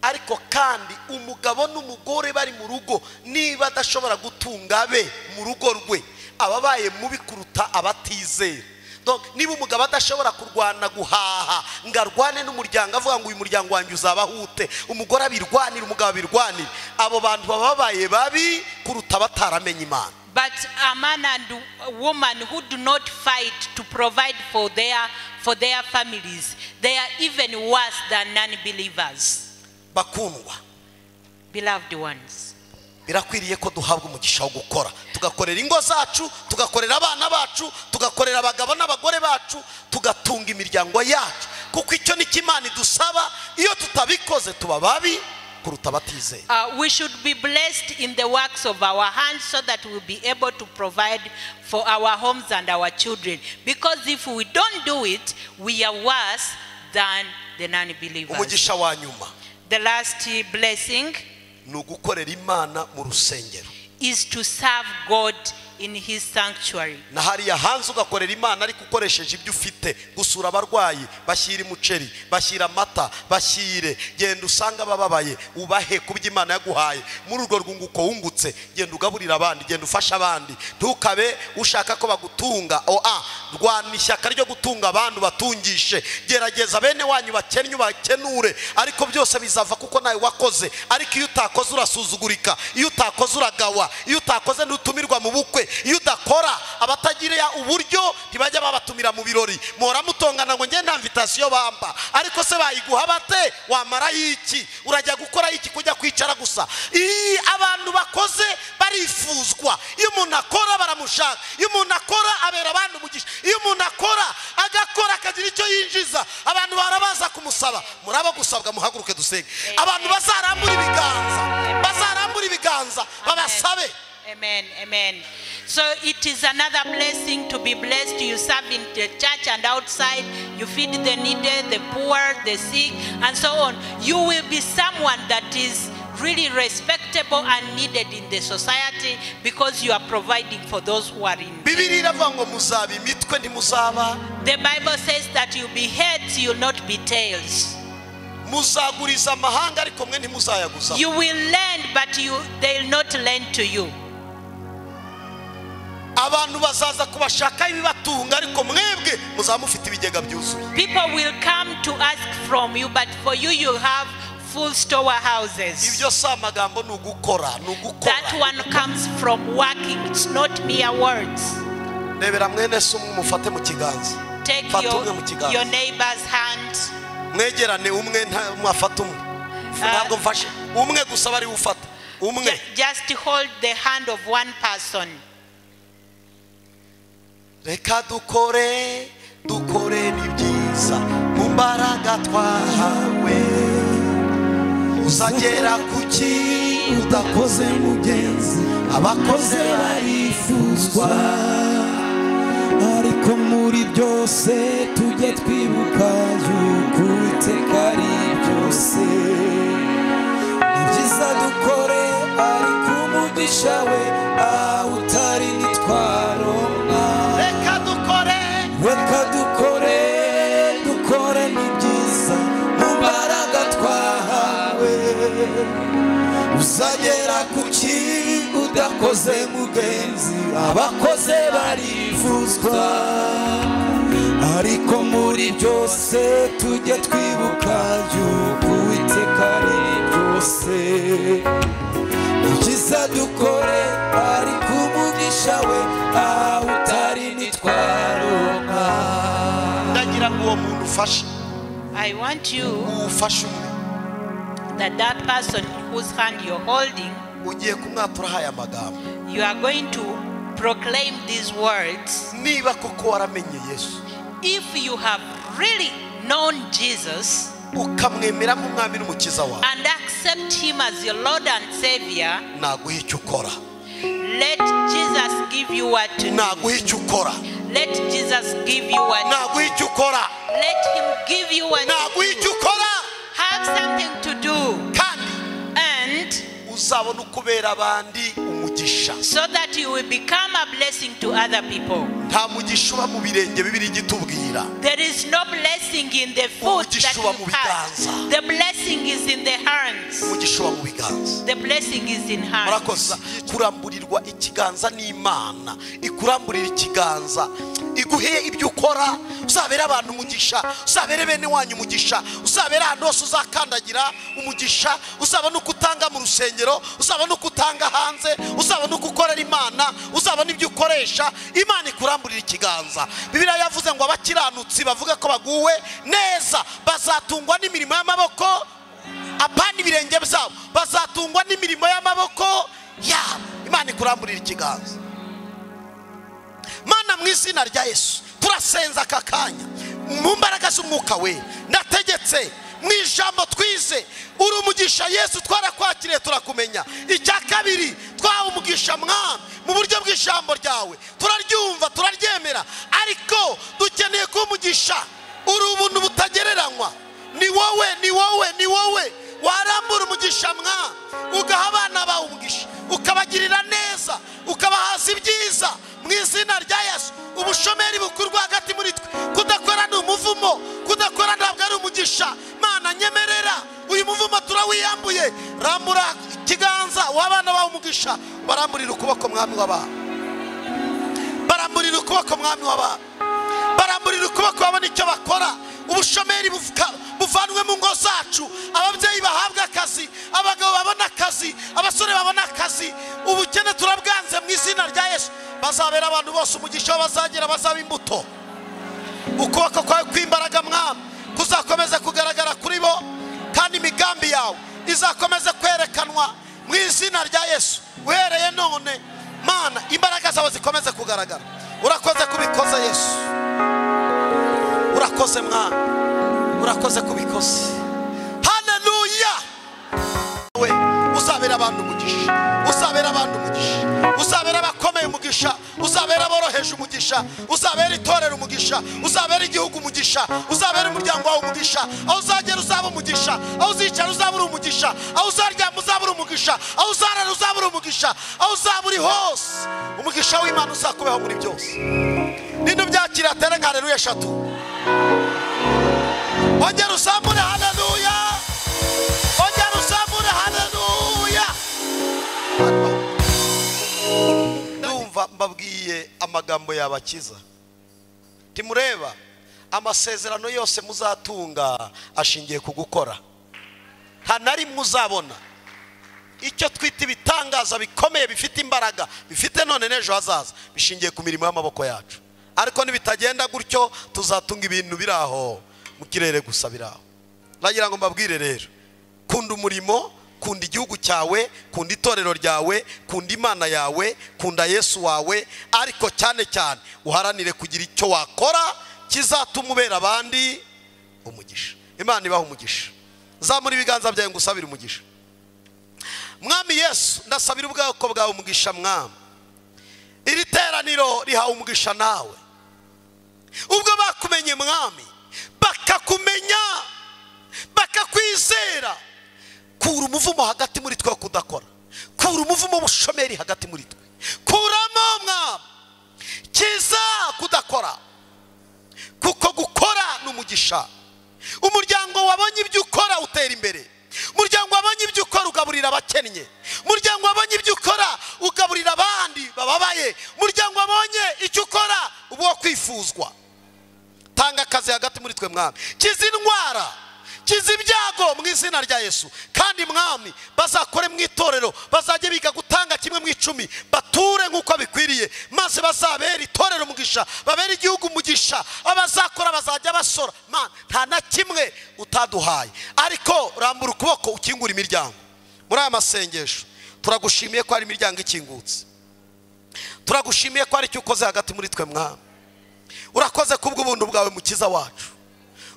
Ariko kandi umugabo n'umugore bari mu rugo, niba adashobora gutunga abe mu rugo rwe, ababaye mubi kuruta abatizera. Donc niba umugabo adashobora kurwana guhaha ngo arwane n'umuryango avuga ngo uyu muryango wanjye uzabahute, umugore abirwanira, umugabo abirwanira, abo bantu bababaye babi kuruta bataramenye Imana. But a man and a woman who do not fight to provide for their families, they are even worse than non-believers. Bakundwa, beloved ones, birakwiriye ko duhabwa umugisha wo gukora, tugakorera ingo zacu, tugakorera abana bacu, tugakorera abagabo n'abagore bacu, tugatunga imiryango yacu, kuko icyo ni Imana idusaba. Iyo tutabikoze tuba babi kuruta abatizera. We should be blessed in the works of our hands so that we'll be able to provide for our homes and our children, because if we don't do it, we are worse than the non-believers. Umugisha wa nyuma, the last blessing, ni ugukorera Imana mu rusengero, is to serve God in his sanctuary. Na hariya hanze ugakorera Imana ariko ukoresheje ibyo ufite, gusura abarwayi, bashyira umuceri, bashyira amata, bashyire, genda usanga abababaye, ubahe ku byo Imana yaguhaye. Muri urwo rwunguko wungutse, genda ugaburira abandi, genda ufasha abandi. Ntukabe ushaka ko bagutunga, rwana ishyaka ryo gutunga abandi, batungishe. Gerageza bene wanyu bakennye bakenure, ariko byose bizava kuko nawe wakoze. Ariko iyo utakoze urasuzugurika, iyo utakoze uragawa, iyo utakoze ntutumirwa mu bukwe, iyo udakora abatagira uburyo ntibajya babatumira mu birori. Muhora mutongana ngo njye nta invitation bampa, ariko se bayiguha bate? Wamara iki? Urajya gukora iki? Kujya kwicara gusa? Abantu bakoze barifuzwa. Iyo umuntu akora baramushaka, iyo umuntu akora abera abandi umugisha, iyo umuntu akora agakora akagira icyo yinjiza, abantu barabaza kumusaba. Muraba gusabwa, muhaguruke dusenge. Abantu bazarambura ibiganza, bazarambura ibiganza babasabe. Amen, amen. So it is another blessing to be blessed. You serve in the church and outside. You feed the needy, the poor, the sick, and so on. You will be someone that is really respectable and needed in the society because you are providing for those who are in need. Bibiliya iravuga ngo muzaba imitwe ntimuzaba. The Bible says that you'll be heads, you'll not be tails. Muzaguriza amahanga ariko mwe ntimuzayaguza. You will lend, but they'll not lend to you. Abantu bazaza kubashaka ibibatunga ariko mwebwe muzaba mufite ibigega byuzuye. People will come to ask from you, but for you, you have full storehouses. Ibyo si amagambo, ni ugukora, ni ugukora. That one comes from working. It's not mere words. Rebera mwene se umwe umufate mu kiganza. Take Fata umwe mu kiganza. your neighbor's hand. Mwegerane umwe mwafata umwe. Ntabwo mfashe umwe gusa bari ufata umwe. Just hold the hand of one person. Reka dukore dukore ni byiza mu mbaraga twahawe. Uzagera kuki udakoze mugenzi, abakoze barifuzwa. Ariko muri byose tujye twibuka yuko Uwiteka ari byose. Ni byiza dukore ariko umugisha we awutari nitwaronka. Reka dukore, reka dukore, dukore ni byiza mu mbaraga twahawe. Uzagera kuki udakoze mugenzi, abakoze barifuzwa. Ariko muri byose tujye twibuka yuko Uwiteka ari byose. Ni byiza dukore ariko umugisha we awutari nitwaronka. Ndagira ngo uwo muntu ufashe. I want you ufashe umwe. That person whose hand you're holding, ugiye kumwatura haya magambo. You are going to proclaim these words. Niba koko waramenye Yesu, if you have really known Jesus, ukamwemera nk'umwami n'umukiza wawe, and accept him as your Lord and Savior, naguha icyo ukora. Let Jesus give you what to do. Naguha icyo ukora. Let Jesus give you what to do. Naguha icyo ukora. Let him give you what to Naguha icyo do. ukora. Have something to do. Kandi And uzabona ukubera abandi umugisha. so that you will become a blessing to other people. Nta mugisha uba mu birenge bibiri igitubwira. There is no blessing in the foot that Umugisha uba you mu pass. biganza. The blessing is in the hands. Umugisha uba mu biganza. The blessing is in hands. Murakoze kuramburirwa ikiganza n'Imana, ikuramburira ikiganza, iguhe ibyo ukora, uzabere abantu umugisha, uzabere bene wanyu umugisha, uzabere ahantu hose uzakandagira umugisha, uzabona uko utanga mu rusengero, uzabona uko utanga hanze, uzabona uko ukorera Imana, uzabona ibyo ukoresha. Imana ikuramburira ikiganza. Bibiliya yavuze ngo abakiranutsi bavuga ko baguwe neza bazatungwa n'imirimo y'amaboko, apana ibirenge byabo, bazatungwa n'imirimo y'amaboko yabo. Imana ikuramburira ikiganza. Mana, mu izina rya Yesu turasenza aka kanya mu mbaraga z'umwuka we. Ndategetse mu ijambo twize, uri umugisha Yesu, twarakwakiriye turakumenya. Icya kabiri, twahawe umugisha Mwami mu buryo bw'ijambo ryawe, turaryumva turaryemera, ariko dukeneye kuba umugisha. Uri ubuntu butagereranywa, ni wowe, ni wowe, ni wowe warambura umugisha Mwami, ugaha abana bawe umugisha, ukabagirira neza, ukabahaza ibyiza mu izina rya Yesu. Ubushomeri bukurwa hagati muri twe, kudakora ni umuvumo, kudakora ntabwo ari umugisha. Mana nyemerera uyu muvumo turawiyambuye. Rambura ikiganza w'abana bawe umugisha, baramburira ukuboko Mwami w'abana, baramburira ukuboko Mwami w'abana, baramburira ukuboko babona icyo bakora. Ubushomeri buvanwe mu ngo zacu, ababyeyi bahabwa akazi, abagabo babona akazi, abasore babona akazi. Ubukene turabwanze mu izina rya Yesu. Bazabera abantu bose umugisha, bazagera bazaba imbuto. Ukuboko kwawe kw'imbaraga Mwami kuzakomeza kugaragara kuri bo, kandi imigambi yawe izakomeza kwerekanwa mu izina rya Yesu. Uhereye none Mana, imbaraga zawe zikomeze kugaragara. Urakoze kubikoza Yesu, urakoze Mwami, urakoze kubikoze. Haleluya. We uzabera abantu umugisha, uzabera abantu umugisha, uzabera abakomeye umugisha, uzabera aboroheje umugisha, uzabera itorero umugisha, uzabera igihugu umugisha, uzabera umuryango wawe umugisha. Aho uzagera uzaba umugisha, aho uzicara uzaba uri umugisha, aho uzaryama uzaba uri umugisha. umugisha, aho uzarara uzabura umugisha, aho uzaba uri hose umugisha w'Imana uzakubeho muri byose. Ninde ubyakira atere nka haleluya 3. Ongera uzamure haleluya, ongera uzamure haleluya. Ndumva mbabwiye amagambo yabakiza. Timureba amasezerano yose muzatunga ashingiye ku gukora. Nta na rimwe uzabona icyo twita ibitangaza bikomeye bifite imbaraga bifite none n'ejo hazaza bishingiye ku mirimo y'amaboko yacu. Ariko nibitagenda gutyo tuzatunga ibintu biraho mu kirere gusa biraho. Nagira ngo mbabwire rero, kunda umurimo, kunda igihugu cyawe, kunda itorero ryawe, kunda Imana yawe, kunda Yesu wawe, ariko cyane cyane uharanire kugira icyo wakora kizatuma ubera abandi umugisha. Imana ibaha umugisha. Zamura ibiganza byawe ngo usabire umugisha. Mwami Yesu, ndasabira ubwoko bwawe umugisha. Mwami, iri teraniro rihawe umugisha nawe. Ubwo bakumenye Mwami, bakakumenya, bakakwizera, kura umuvumo hagati muri twe kudakora, kura umuvumo w'ubushomeri hagati muri twe, kuramo Mwami kiza kudakora, kuko gukora ni umugisha. Umuryango wabonye ibyo ukora utera imbere. Umuryango wabonye ibyo ukora ugaburira abakennye. Umuryango wabonye ibyo ukora ugaburira abandi bababaye. Umuryango wabonye icyo ukora uba kwifuzwa. Tanga akazi hagati muri twe Mwami. Kiza indwara, kiza ibyago mu izina rya Yesu. Kandi Mwami, bazakore mu itorero, bazajye biga gutanga kimwe mu 10, bature nk'uko bikwiriye, maze bazabera itorero umugisha, babere igihugu umugisha. Abazakora bazajya basora. Man, nta na kimwe utaduhaye, ariko rambura ukuboko ukingura imiryango. Muri aya masengesho turagushimiye ko hari imiryango ikingutse. Turagushimiye ko hari icyo ukoze hagati muri twe Mwami. Urakoze kubw'ubuntu bwawe Mukiza wacu.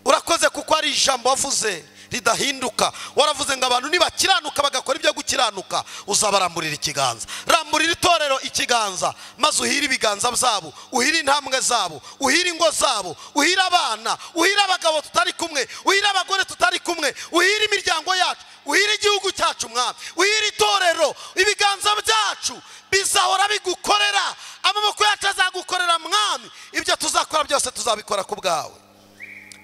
Urakoze kuko ari ijambo wavuze ridahinduka. Waravuze ngo abantu nibakiranuka bagakora ibyo gukiranuka uzabaramburira ikiganza. Ramburira itorero ikiganza, maze uhire ibiganza byabo, uhire intambwe zabo, uhire ingo zabo, uhire abana, uhire abagabo tutari kumwe, uhire abagore tutari kumwe, uhire imiryango yacu, uhire igihugu cyacu Mwami, uhire itorero. Ibiganza byacu bizahora bigukorera, amaboko yacu azagukorera Mwami. Ibyo tuzakora byose tuzabikora ku bwawe.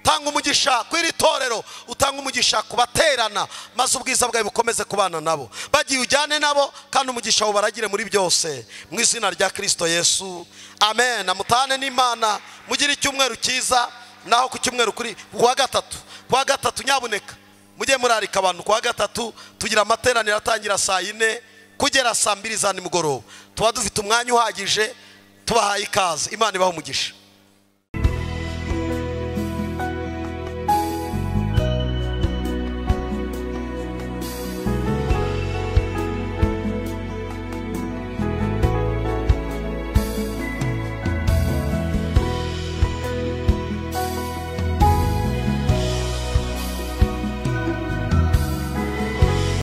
Tanga umugisha ku iri torero, utanga umugisha kubaterana, maze ubwiza bwawe bukomeze kubana nabo. Bagiye ujyane nabo, kandi umugisha ubaragire muri byose, mu izina rya Kristo Yesu, amen. Amutane n'Imana, mugire icyumweru cyiza. Naho ku cyumweru kuri kuwa gatatu, kuwa gatatu nyabuneka mujye murarika abantu. Kuwa gatatu tugira amateraniro atangira saa 4 kugera saa 2 za nimugoroba. Tuba dufite umwanya uhagije, tubahaye ikaze. Imana ibahe umugisha.